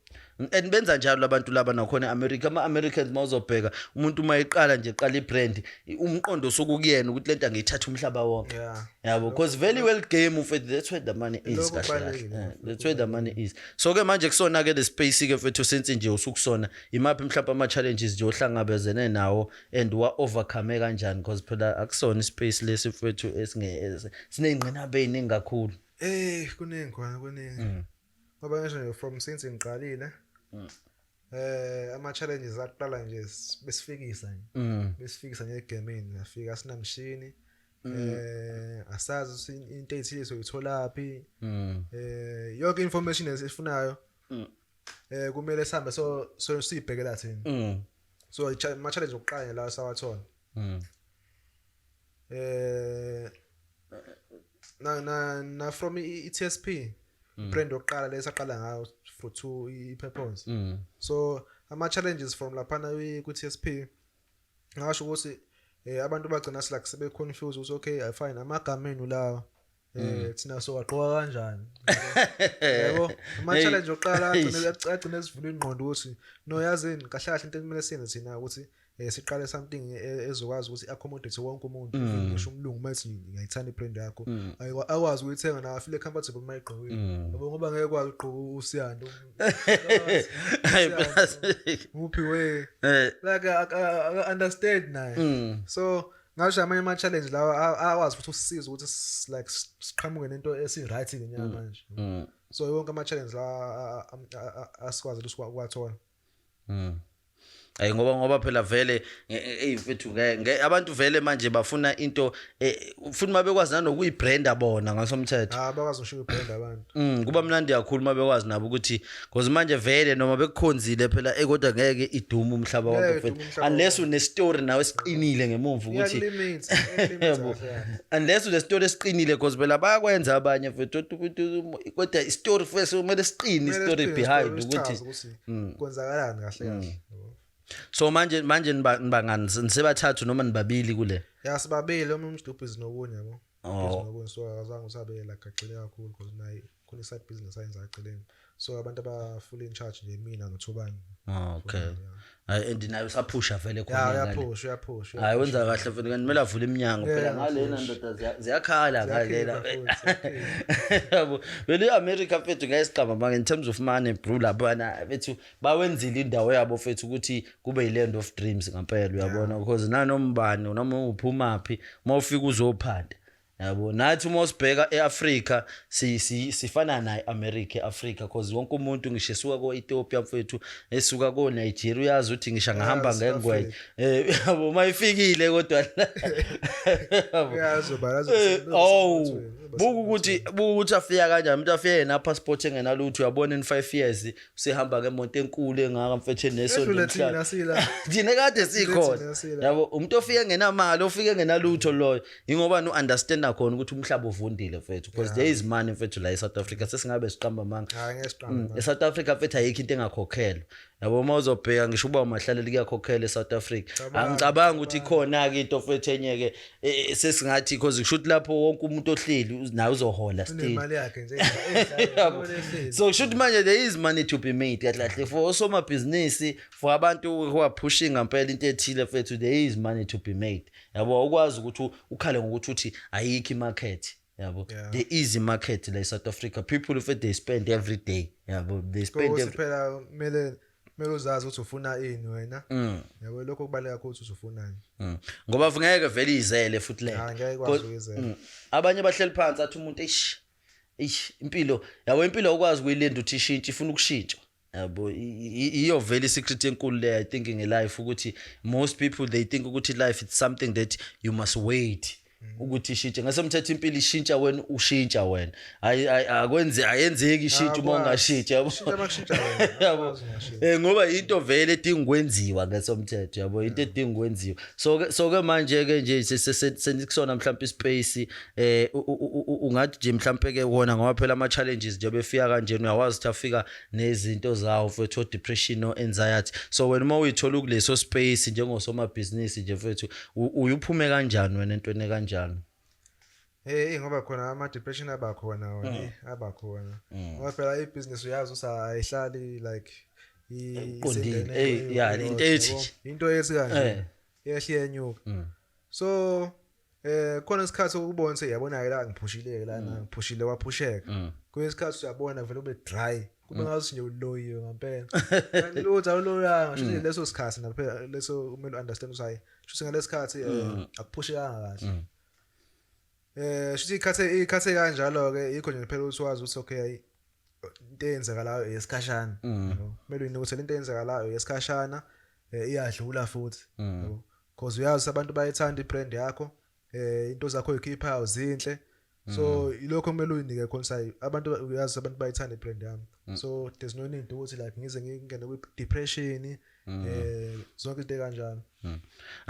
And benza njalo labantu laba nakhona e-America. Ama-Americans, mawuzobheka umuntu uma eqala nje, qala ibrand, umqondo sokukuyena ukuthi lento angiyithatha umhlaba wonke, yabo, because very well game mfethu, that's where the money is. Lokho Kahle kahle. kubalulekile. That's where the money is. So ke manje kusona ke le space ke mfethu, since nje usukusona, imaphi mhlawumbe ama challenges nje ohlangabezene nawo and wa overcome kanjani? Because phela akusona ispace lesi mfethu esinge sineyingqinamba eziningi kakhulu. Kuningi khona, kuningi. Ngoba ngisho nje from since ngiqalile, ama challenges aqala nje besifikisa nje. Besifikisa nje egameni, ngafika sinamshini. Asazi ukuthi into ezithile soyitholaphi. Yonke information esifunayo kumele sihambe so siyibhekela thina. So ama challenge okuqala nje lawo sawathola. Na from i-TSP brand yokuqala lesaqala ngayo for two i-purpose. So ama challenges from laphana ku-TSP, ngasho ukuthi abantu bagcina like sebe confused ukuthi okay, I fine, amagama enu lawa, thina sowaqoka kanjani, yabo? Ama challenge oqala agcine sivula ingqondo ukuthi no, yazini, kahle kahle into ekumele siyenze thina ukuthi siqale something ezokwazi ukuthi accommodate wonke umuntu, ngisho umlungu mathi ngiyayithanda ibrand yakho, akwazi ukuyithenga nawe, afeel comfortable uma igqokile, yabo, ngoba ngeke kwazi ukugqoka usiyando Hayi, plus uphi we like understand naye. So ngasho amanye ama challenge lawa akwazi futhi usisiza ukuthi like siqhamuke nento esi right ke nyama manje. So yonke ama challenge lawa asikwazi ukuthi ukuwathola. Ayi, ngoba phela vele ey mfethu, abantu vele manje bafuna into futhi mabekwazi nanokuyibranda bona ngasomthetho. Ah, bakwazi ukushiya ibrand abantu. Kuba mnandi kakhulu mabekwazi nabo ukuthi, because manje vele noma bekukhonzile phela kodwa ngeke idume umhlaba wonke Ngeke mfethu idume umhlaba unless wonke. une story nawe esiqinile ngemuva ukuthi Iyakulimit, iyakulimit Yabo. kahle kahle. Unless une story esiqinile, because phela bayakwenza abanye mfethu, kodwa i-story first kumele siqine, Kumele i-story siqine, behind isitori ukuthi sichaze ukuthi kwenzakalani kahle kahle. So manje nibangani, nisebathathu noma nibabili kule? Ya, sibabili. Omunye umuntu ubhizi nokunye, yabo. Oh. Busy nokunye, so akazange usabe like agxile kakhulu because naye khona i-side business ayenza eceleni, so abantu aba-fully in charge nje mina noThobani. Oh, okay. Hayi, and naye usaphusha vele khona Ya. ngale. Uyaphusha, uyaphusha. Hayi, wenza kahle futhi, kanti kumele avule iminyango phela ngalena ndoda, ziyakhala ngalena. Ziyakhipha futhi, ziyakhipha. Yabo, vele i-America mfethu ngeke siqamba manga in terms of money, bro, laphana bethu bawenzile indawo yabo fethu ukuthi kube yi-land of dreams ngampela, uyabona, because nanoma ubani noma uphumaphi, uma ufika uzophanda, yabo. Nathi uma usibheka e-Afrika sifana naye America e-Afrika, because wonke umuntu ngisho esuka ko-Ethiopia mfethu, esuka ko-Nigeria, uyazi ukuthi ngisho angahamba South ngengwenye, yabo, uma ifikile kodwa, yabo. Uyazi uba Oh, buka ukuthi afika kanjani umuntu, afike yena passport engenalutho, uyabona, in 5 years usehamba ngemoto enkulu engaka mfethu enesonto Edlule emhlanje. thina sila. Thina kade sikhona. Thina sila. Yabo, umuntu ofike engenamali, ofike engenalutho loyo, ingoba no understand khona ukuthi umhlaba uvundile mfethu, because there is money mfethu la eSouth Africa, sesingabe siqamba amanga. Hayi, ngeke siqambe. eSouth Africa mfethu ayikho into engakhokhelwa, yabo. Uma uzobheka ngisho uba umahlalela kuyakhokhelwa eSouth Africa. Cabanga, Angicabanga ukuthi ikhona ke into mfethu enye ke sesingathi, because kusho ukuthi lapho wonke umuntu ohleli naye uzohola still. Unemali yakhe nje. Yabo. So kusho ukuthi manje there is money to be made kahle kahle for osomabhizinisi, for abantu who are pushing ngempela into ethile mfethu, there is money to be made, yabo. Awukwazi ukuthi ukhale ngokuthi uthi ayikho imarket, yabo. There is a market la eSouth Africa. People if they spend every day, yabo, they spend Ukuthi every phela kumele uzazi ukuthi ufuna ini wena. Yabo, lokho kubaleka kakhulu ukuthi ufunani. Ngoba ngeke vele izele futhi le. Hayi, ngeke ikwazi ukuyizela. Abanye bahleli phansi, athi umuntu, eish eish, impilo, yabo, impilo awukwazi ukuyilinda ukuthi ishintshe, ifuna ukushintsha, yabo. Iyo vele i-secret enkulu le, I think, nge-life, ukuthi most people they think ukuthi life it's something that you must wait. Ukuthi ishintshe ngesemthetho, impilo ishintsha wena, ushintsha wena. Ayi, akwenzi, ayenzeki ishintshe uma Akwazi. ungashintshi, yabo. Ishintsha uma kushintsha wena, Yabo. akwazi ungashintsha. Ngoba into vele edinga ukwenziwa ngesomthetho, yabo, into edinga ukwenziwa. So ke manje ke nje senikusona mhlawumbe ispace, ungathi nje mhlawumbe ke wona, ngoba phela ama challenges nje befika kanjena, uyawazi ukuthi afika nezinto zawo mfethu, depression no anxiety. So wena uma uyithola kuleso space njengosomabhizinisi nje mfethu, uyuphume kanjani wena entweni kanjani? Ngoba khona ama depression abakhona wona, abakhona. Ngoba phela ibhizinisi uyazi ukuthi ayihlali like Qondile. isendleleni Yeah, eyodwa, into ethi yabo. nje. Into ethi kanje. Yehle yenyuka. So khona isikhathi ukubona ukuthi yabona ke la ngiphushile lana, ngiphushile waphusheka. Kwesikhathi uyabona vele ube dry. Kube ngathi nje uloyiwe ngempela. Kanti lutho, awuloyanga, shuthi leso sikhathi naphela leso kumele understand ukuthi hayi, shuthi ngalesikhathi akuphushekanga kahle. Shuthi ikhathi kanjalo ke, yikho nje phela ukuthi wazi ukuthi okay, hayi, into eyenzakalayo yesikhashana, yabo. Kumele uyinike ukuthi lento eyenzakalayo yesikhashana, iyadlula futhi, yabo. Because uyazi abantu bayithanda ibrand yakho, into zakho oyikhiphayo zinhle. So ilokho kumele uyinike khona sayi abantu, uyazi abantu bayithanda ibrand yami. So there's no need ukuthi like ngize ngingene kwi depression, zonke into kanjalo.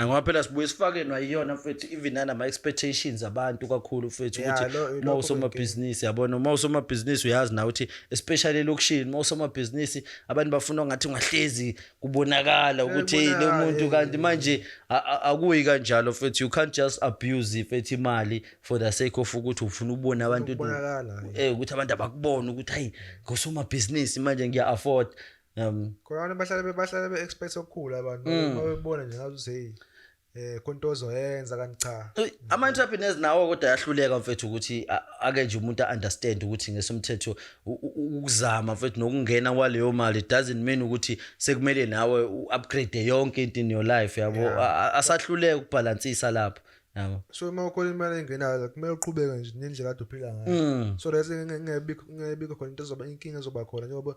Ngoba phela sibuye sifake nayiyona mfethu, even nanama expectations abantu kakhulu mfethu, Yeah, ukuthi uma lokho. usomabhizinisi, yabona, uma usomabhizinisi uyazi nawe ukuthi especially elokishini, uma usomabhizinisi abantu bafuna ngathi ungahlezi kubonakala ukuthi hey, lo kubonakala, muntu, kanti manje akuyi kanjalo mfethu. You can't just abuse mfethu imali for the sake of ukuthi ufuna ukubona abantu, Ukubonakala. Ukuthi abantu abakubona ukuthi hayi, ngosomabhizinisi manje ngiya afford Khona abantu bahlale be-expect okukhulu, abantu babebona nje ngathi ukuthi hey, khona into ozoyenza, kanti cha. Ama-entrepreneurs nawo kodwa ayahluleka mfethu ukuthi ake nje umuntu a-understand ukuthi ngesomthetho ukuzama mfethu nokungena kwaleyo mali doesn't mean ukuthi sekumele nawe u-upgrade yonke into in your life, yabo. Asahluleka ukubhalansisa lapho, yabo. So uma ukhona imali engenayo, kumele uqhubeke nje nendlela kade uphila ngayo, so that ngebikho khona into ezoba inkinga ezoba khona, njengoba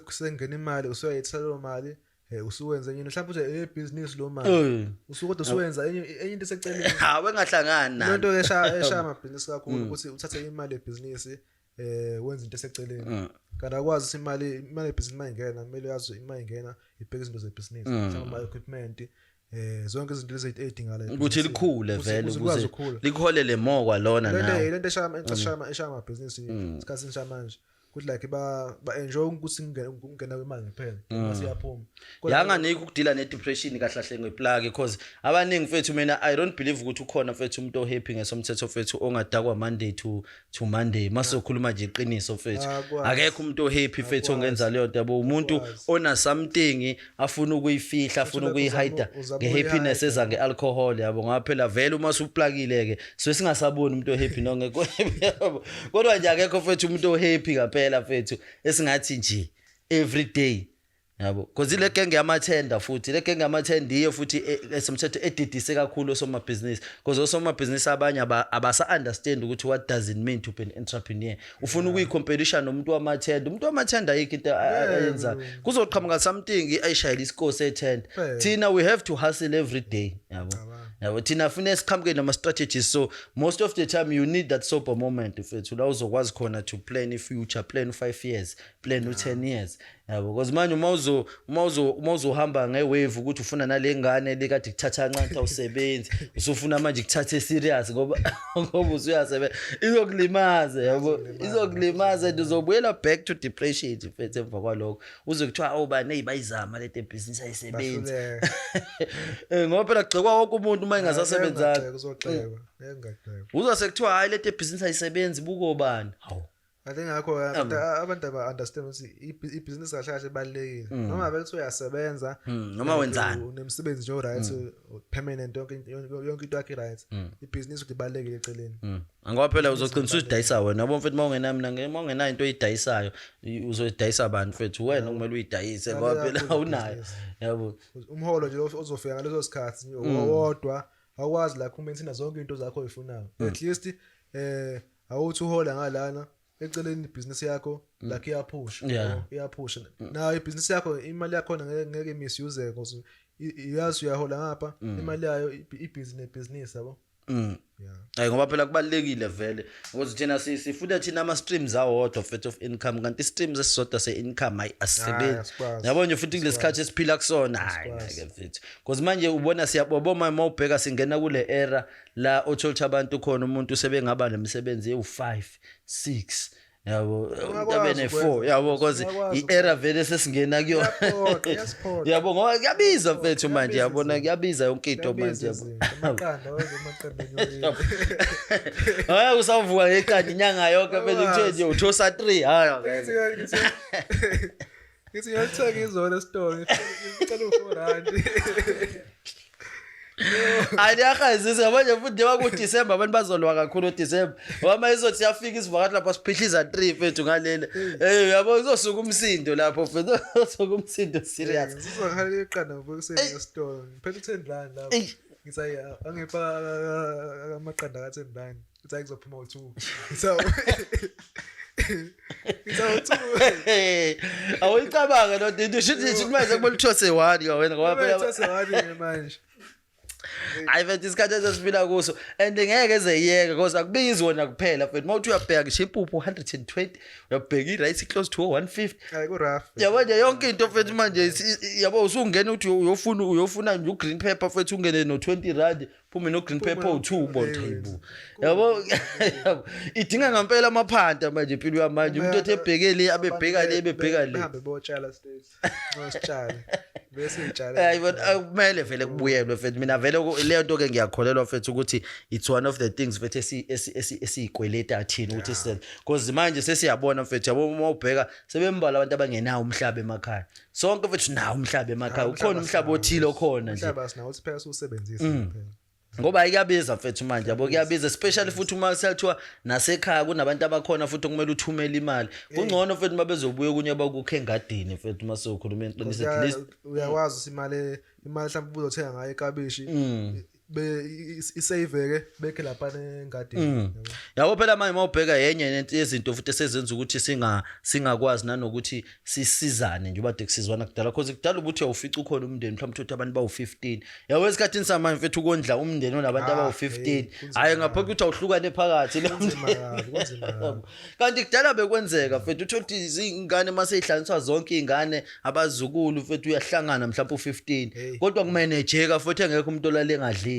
sengena imali, usuyayithatha leyo mali, usuwenza enye into, mhlawumbe uthi ebhizinisi lo mali usukodwa usuwenza enye into eseceleni. Hawu, engahlangani Le nto nalo. eshaya amabhizinisi kakhulu ukuthi uthathe imali yebhizinisi, wenze into eseceleni, kanti akwazi ukuthi imali yebhizinisi uma ingena, kumele uyazi imali ingena ibheke izinto zebhizinisi, mhlawumbe ama-equipment, zonke izinto lezi ey'dingakala ukuthi ebhizinisini. Likhule vele Ukuze likwazi ukuze ukukhula. Likuholele more kwalona Lento nawe. Lento eshaya amabhizinisi esikhathini samanje ukuthi like ba enjoy ukuthi kungena kwemali kuphela mase iyaphuma. Yanganikho ukudila ne-depression kahle kahle ngeplug, because abaningi mfethu, mina I don't believe ukuthi ukhona mfethu umuntu ohappy ngesomthetho mfethu ongadakwa Monday to Monday. Masizokhuluma nje iqiniso mfethu, Akwazi. akekho umuntu ohappy mfethu ongenza leyo nto, yabo. Umuntu Akwazi. ona something afuna ukuyifihla, afuna Uthole ukuyihide uzama ngehappiness ukuyihide. eza ngealcohol, yabo. Ngoba phela vele uma usuplakile ke so singasaboni umuntu ohappy nongekho happy, yabo. Kodwa nje akekho mfethu umuntu ohappy ngampela mfethu esingathi nje every day, yabo, because ile genge yamathenda futhi, le genge yamathenda iyo futhi esemthetho edidise kakhulu osomabhizinisi, because osomabhizinisi abanye abasa understand ukuthi what does it mean to be an entrepreneur. Ufuna ukuyicompetition nomuntu wamathenda. Umuntu wamathenda ayikho into ayenzayo, kuzoqhamuka something ayishayele isikosi ethenda. Thina we have to hustle every day, yabo. Yabo, thina fune siqhamuke nama strategies. So most of the time you need that sober moment mfethu la uzokwazi khona to plan i-future, plan 5 years, plan u-10 years, yabo, because manje uma uzohamba nge-wave ukuthi ufuna nale ngane lekade kuthatha kancane, awusebenzi, usufuna manje kuthathe serious ngoba usuyasebenza, izokulimaza, yabo, izokulimaza and uzobuyela back to depression mfethu. Emva kwalokho uze kuthiwa awubani, hey, bayizama lento ebhizinisi, ayisebenzi. Bahluleka. Ngoba phela kugxekwa wonke umuntu uma engasasebenzanga. Uzogxekwa, ngeke ngagxekwa. Uzwa sekuthiwa hayi, lento ebhizinisi ayisebenzi, bukobani, hawu. I think ngakho abantu aba understand ukuthi ibhizinisi kahle kahle ibalulekile, noma ngabe kuthiwa uyasebenza, Noma wenzani. Unemsebenzi nje right, permanent, yonke into yakhe right, ibhizinisi ukuthi ibalulekile eceleni. Ngoba phela uzogcina usudayisa wena, yabo mfethu, uma ungenayo into oyidayisayo, uzoyidayisa abantu mfethu. Wena okumele uyidayise ngoba phela Kakhulu awunayo, ibhizinisi. yabo. Umholo nje ozofika ngaleso sikhathi owodwa awukwazi la kumaintaina zonke into zakho oyifunayo. At least awuthi uhola ngalana eceleni ibhizinisi yakho like iyaphusha, yabo, iyaphusha nayo ibhizinisi yakho, imali yakhona ngeke misuse because iyazi uyahola ngapha, imali yayo ibhizinisi nebhizinisi, yabo. Yeah. Hayi, ngoba phela kubalulekile vele ukuthi thina sifuna thina ama streams awodwa mfethu of income, kanti streams esisodwa se income hayi asisebenzi. Asikwazi. Yabo nje futhi kulesikhathi esiphila kusona, hayi ngeke mfethu, because manje ubona siyabona uma ubheka singena kule era la othola ukuthi abantu khona umuntu sebengaba nemisebenzi ewu5 6, yabo, umuntu abe Ungakwazi ne4, ukwenza. yabo, because Ungakwazi i-era vele sesingena kuyona. Iyaphoqa, iyasiphoqa. Yabo, ngoba kuyabiza mfethu manje, Kuyabiza yabona, izinto. kuyabiza yonke into manje, Kuyabiza yabo. izinto. Amaqanda, wenza amaqanda enyokeni. Hayi, usavuka ngeqanda inyanga yonke mfethu, kuthiwe nje uthosa 3, hayi. Ngithi ngiyolithenga izolo esitolo, ngicela u-R4. Hayi, liyahazisa manje futhi njengoba kuDisemba abantu bazolwa kakhulu uDisemba, ngoba uma izothi siyafika isivakashi lapha siphihliza 3 mfethu ngalena, eh, yabo, kuzosuka umsindo lapho mfethu, kuzosuka umsindo serious. Ngizokhalela iqanda ngoba kuseni esitolo. Ngiphethe u-R10 lapho. Eyi. Ngithi hayi, angipha amaqanda ka-R10. Ngithi hayi, kuzophuma u-2. Ngithi awu-2. Awuyicabange lo nto shuthi manje kumele uthose 1 wena, ngoba phela Phela sewani manje. Hayi mfethu, isikhathi esesiphila kuso and ngeke eze yiyeke, because akubizi wona kuphela mfethu. Uma uthi uyabheka ngisho impuphu 120, uyabheka i-rice close to 150. Hayi, ku-rough. Yabo nje yonke into mfethu manje yabo, usungena uthi uyofuna nje u-green pepper mfethu, ungene no-20 rand, phume no-green pepper owu-2, ubone ukuthi hayibo, yabo, idinga ngempela amaphanta manje impilo yamanje, umuntu ethi ebheke le, abebheka le, ebebheka le. Bahambe botshala states. Sitshale. Bese itshala. Hayi, but akumele vele kubuyelwe mfethu. Mina vele leyo nto ke ngiyakholelwa mfethu ukuthi it's one of the things mfethu esiyikweleta thina ukuthi sisenze, because manje sesiyabona mfethu, yabo, uma ubheka sebembalwa abantu abangenawo umhlaba emakhaya. Sonke mfethu nawo umhlaba emakhaya ukhona, umhlaba othile okhona nje. Umhlaba sinawo, siphela siwusebenzise phela. Ngoba kuyabiza mfethu manje, yabo, kuyabiza, especially futhi uma seyathiwa nasekhaya kunabantu abakhona futhi okumele uthumele imali. Kungcono mfethu uma bezobuya okunye bakukho engadini mfethu, uma sewukhuluma iqiniso, at least. Uyakwazi ukuthi imali mhlawumbe uzothenga ngayo ikabishi be isave ke bekhe lapha engadini, yabo. Yabo phela manje uma ubheka yenye nento yezinto futhi esezenza ukuthi singakwazi nanokuthi sisizane nje ubade kusizwana kudala, cause kudala ukuthi uyawufica ukhona umndeni mhlawumbe uthi abantu bawu-15, yabo. Esikhathini samanje mfethu ukondla umndeni onabantu Ah, abawu-15, hey, kunzima. hhayi, ngapha ukuthi awuhlukane phakathi lo Kunzima mndeni. kabi, kunzima kabi. Kanti kudala bekwenzeka mfethu, uthole ukuthi izingane uma seyihlanganiswa zonke iy'ngane, abazukulu mfethu, uyahlangana mhlawumbe u-15, Hey. kodwa kumanejeka futhi engekho umuntu olale engadlile.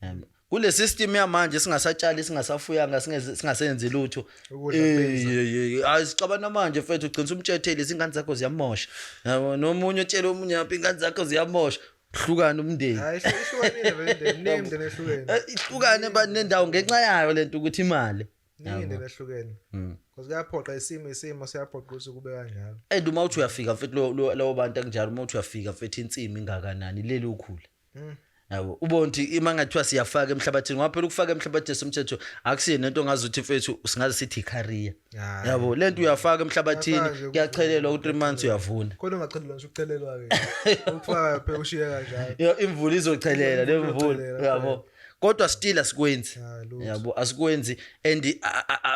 Yabo. Kule system yamanje singasatshali, singasafuyanga, singasenzi lutho. Ukudla kubiza. Eh, hayi, sixabana manje mfethu, ugcina umtshethele izingane zakho ziyamosha, yabo, nomunye utshele omunye apha ingane zakho ziyamosha, hlukana umndeni. Hayi, ihlukanile vele imindeni, miningi imindeni ehlukene. Ihlukane nendawo ngenxa yayo lento ukuthi imali. Miningi imindeni ehlukene. Because kuyaphoqa isimo siyaphoqa ukuthi kube kanjalo. And uma uthi uyafika mfethu, labo bantu akunjalo, uma uthi uyafika mfethu insimi ingakanani leli ukhula, yabo, ubone ukuthi ima ngathiwa siyafaka emhlabathini, ngoba phela ukufaka emhlabathini somthetho akusiyo nento ongazuthi mfethu singaze sithi i-career. Hhayi. Yabo, lento uyafaka emhlabathini, Uyafaka nje. kuyachelelwa, u-3 months uyavuna. Khona ungachelelwa ngisho ukuchelelwa ke. Ukufaka phela ushiye kanjalo. Ya, imvula izochelela le Imvula mvula, izochelela, yabo, kodwa still asikwenzi. Hayi, lutho. Yabo, asikwenzi and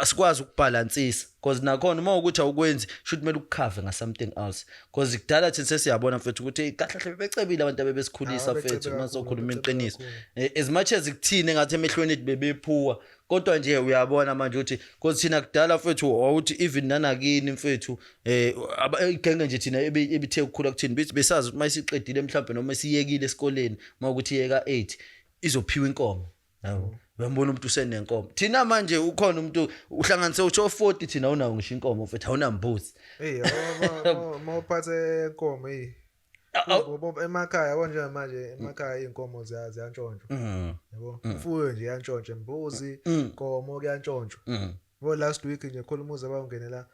asikwazi ukubhalansisa, because nakhona uma ukuthi awukwenzi should kumele ukukhave nga something else, because kudala thina sesiyabona mfethu ukuthi hey, kahle kahle bebecebile abantu abebesikhulisa. Ah, babecebe Mfethu, uma kakhulu, sokhuluma babecebe iqiniso, kakhulu. As much as kuthina engathi emehlweni ethu bebephuwa, kodwa nje uyabona manje ukuthi because thina kudala mfethu wawuthi even nanakini mfethu, igenge nje thina ebithe ukukhula kuthini, bithi besazi ukuthi mayisiqedile mhlawumbe noma siyekile esikoleni, mawukuthi iyeka 8 izophiwa inkomo, yabo, uyambona umuntu usenenkomo. Thina manje ukhona umuntu uhlanganise utsho 40, thina awunawo ngisho inkomo mfethu, awunambuzi. Hey, mawuphathe inkomo, hey. Ngoba emakhaya, yabo, njengamanje emakhaya iy'nkomo ziyantshontshwa. Yabo. Imfuyo nje iyantshontshwa, imbuzi, inkomo kuyantshontshwa. Yabo, last week nje khona umuzi abawungenela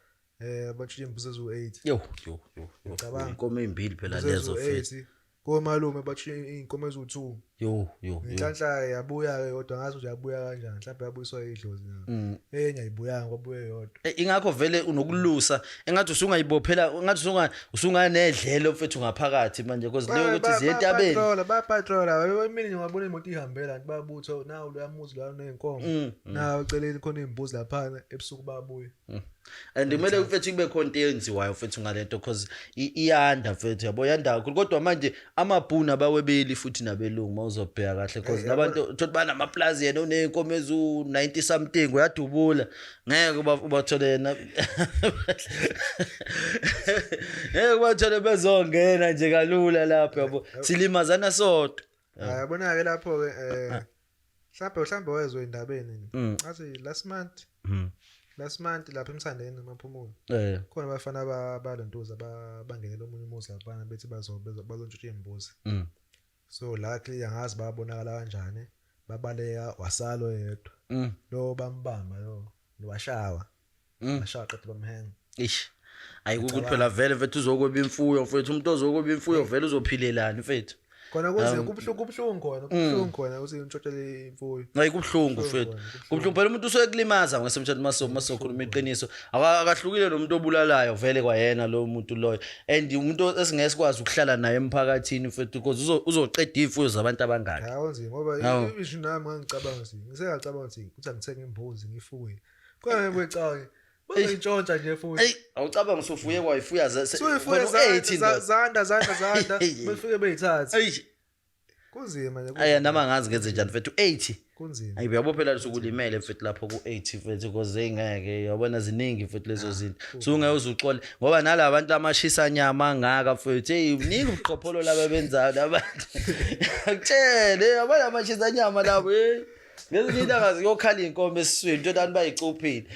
abantshontsha imbuzi eziwu-8. Yo yo yo yo. Cabanga. Inkomo ezimbili phela Imbuzi lezo mfethu. eziwu-8. Komalume batshontsha iy'nkomo eziwu-2. Yo yo yo. Inhlanhla yabuya-ke, kodwa ngazi ukuthi yabuya kanjani, mhlawumbe yabuyiswa idlozi na. Enye ayibuyanga, kwabuya eyodwa. Ingakho vele unokulusa engathi usungayibophela, engathi usunganedlelo mfethu ngaphakathi manje, because leyo ukuthi ziye entabeni. Bayapatrola, bayapatrola. Emini nje ungabona imoto ihambela, kanti bayabutha nawu loya muzi loya uney'nkomo. Nawu eceleni khona iy'mbuzi laphana, ebusuku bayabuya. And kumele mfethu kube khona into eyenziwayo mfethu ngalento, cause iyanda mfethu, yabo, yanda kakhulu, kodwa manje amabhunu abawebeli futhi nabelungu. Mawuzobheka kahle, because labantu thothi banamaplazi, yena uney'nkomo ezu-90 something, uyadubula, ngeke ubathole yena, ngeke ubathole bezongena nje kalula lapho, yabo, silimazana sodwa. Yabona-ke lapho-ke, mhlawumbe wezwe endabeni, ngathi last month lapha eMthandeni, eMaphumulo, khona abafana balontuza bangenela omunye umuzi laphana, bethi bazontshontsha iy'mbuzi. So luckily, angazi babonakala kanjani, babaleka, wasala oyedwa. Lo bambamba, lo washawa, washawa qeda bamhenga. Ish, ayikukuthi phela vele, mfethu, uzokweba imfuyo, mfethu, umuntu ozokweba imfuyo vele uzophilelani, mfethu? Khona kunzima, kubuhlungu khona ukuthi untshontshele imfuyo. Hayi, kubuhlungu, mfethu. Khona, kubuhlungu phela, umuntu usuyekulimaza ngesemthetho. Masokhuluma iqiniso, akahlukile nomuntu obulalayo vele kwayena lo muntu loyo, and umuntu esingeke sikwazi ukuhlala naye emphakathini, mfethu, because uzoqeda iy'mfuyo zabantu abangaki. Hayi, kunzima ngoba Hawu. isho nami ngangicabanga ukuthi ngisengacabanga ukuthi angithenge imbuzi ngifuye khona, ngibecabanga bazoyintshontsha nje futhi. Eyi, awucabanga usufuye kwayifuya Suyifuye khona u-80 ndoda. zanda zanda zanda, befike beyithathe. Eyi. Kunzima nje. Ayi, nami angazi ngenze njani, mfethu, 80. Kunzima. Ayi, uyabo phela sukulimele, mfethu, lapho ku-80, mfethu, because engeke, yabona, ziningi, mfethu, lezo zinto, so ungeke uze uxole ngoba nala bantu amashisa nyama angaka, mfethu, hey, mningi ubuqhopholo laba benzayo labantu, akutshele, yabona, amashisa nyama labo, hey, ngezinye ilanga ziyokhala iy'nkomo esiswini, into lani bayicuphile,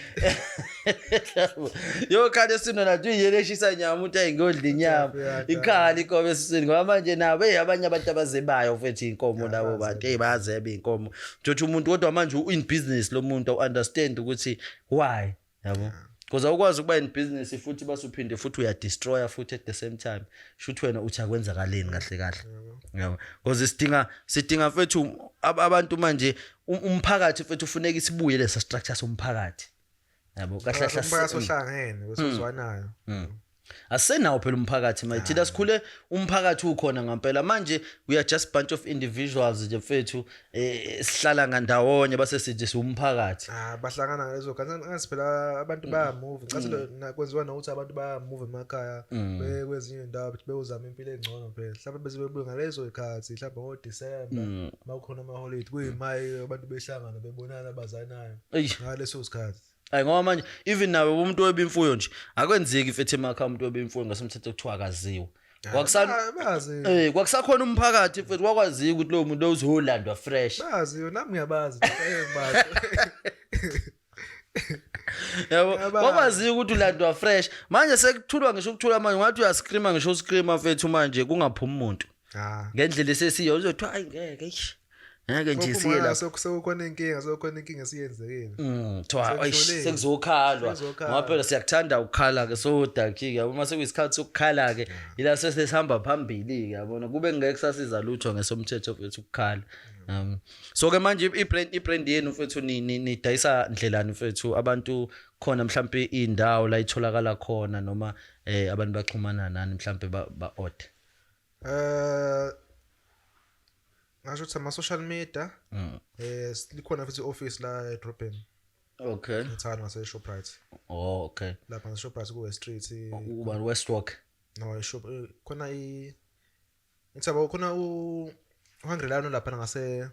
yokhala esiswini, nathi uyiyele eshisa nyama, uthi ayi, ngiyodla inyama, ikhala inkomo esiswini, ngoba manje nabo, hey, abanye abantu abazebayo, mfethu, iy'nkomo labo bantu, hey, bayazeba iy'nkomo. Njothi umuntu, kodwa manje u-in business lo muntu, awu-understand ukuthi why, yabo, because awukwazi ukuba in business futhi base uphinde futhi uyadestroya futhi at the same time. Shuthi wena uthi akwenzakaleni kahle kahle, yabo, because sidinga, mfethu, abantu manje, umphakathi, mfethu, ufuneka isibuye lesa structure somphakathi, yabo, kahle kahle. Umphakathi ohlangene wesizwanayo. Asenawo phela umphakathi manje. Thina sikhule umphakathi ukhona ngampela. Manje we are just bunch of individuals nje, mfethu, sihlala ngandawonye base sithi siwumphakathi. Ah, bahlangana ngalezo khathi, ngathi phela abantu bayamove, ngathi kwenziwa nokuthi abantu bayamove emakhaya beye kwezinye iy'ndawo, bethi beyozama impilo engcono phela, mhlawumbe bese bebuye ngalezo y'khathi, mhlawumbe ngoDisemba uma kukhona amaholiday, kuyimayi abantu behlangana, bebonana, bazanayo ngaleso sikhathi. Hayi, ngoba manje even nawe umuntu weba imfuyo nje, akwenzeki, mfethu, emakhaya umuntu weba imfuyo ngasemthetho kuthiwa akaziwa. Bazi. Kwakusakhona umphakathi, mfethu, kwakwaziwa ukuthi lowo muntu lo uzolandwa fresh. Bazi, nami ngiyabazi, ngiyabazi. Yabo. Ngiyabazi. Kwakwaziwa ukuthi ulandwa fresh. Manje sekuthulwa ngisho ukuthula manje, ngathi uyascreama ngisho uscreama, mfethu, manje kungaphumi umuntu. Ngendlela esesiyo uzothiwa ayi, ngeke, eish. Ngeke nje siye lapho. Sekukhona inkinga esiyenzekile. Kuthiwa eish, Sekudlulile. sekuzokhalwa. Sekuzokhalwa. Ngoba phela siyakuthanda ukukhala ke sodaki ke, yabo, mase kuyisikhathi sokukhala ke ila sesihamba phambili ke, yabona, kube ngeke kusasiza lutho ngesomthetho, mfethu, ukukhala. So ke manje i-brand yenu, mfethu, nidayisa ndlelani, mfethu, abantu khona, mhlambe indawo la itholakala khona, noma abantu baxhumana nani, mhlambe ba order? Ngasho ukuthi ama social media, likhona futhi i-office la edrobheni, ethana ngase Shoprite. Oh, okay. Lapha ngase Shoprite ku West Street. Uba Westwalk? No, shop khona i ngithaba khona u Hungry Lion lapha ngase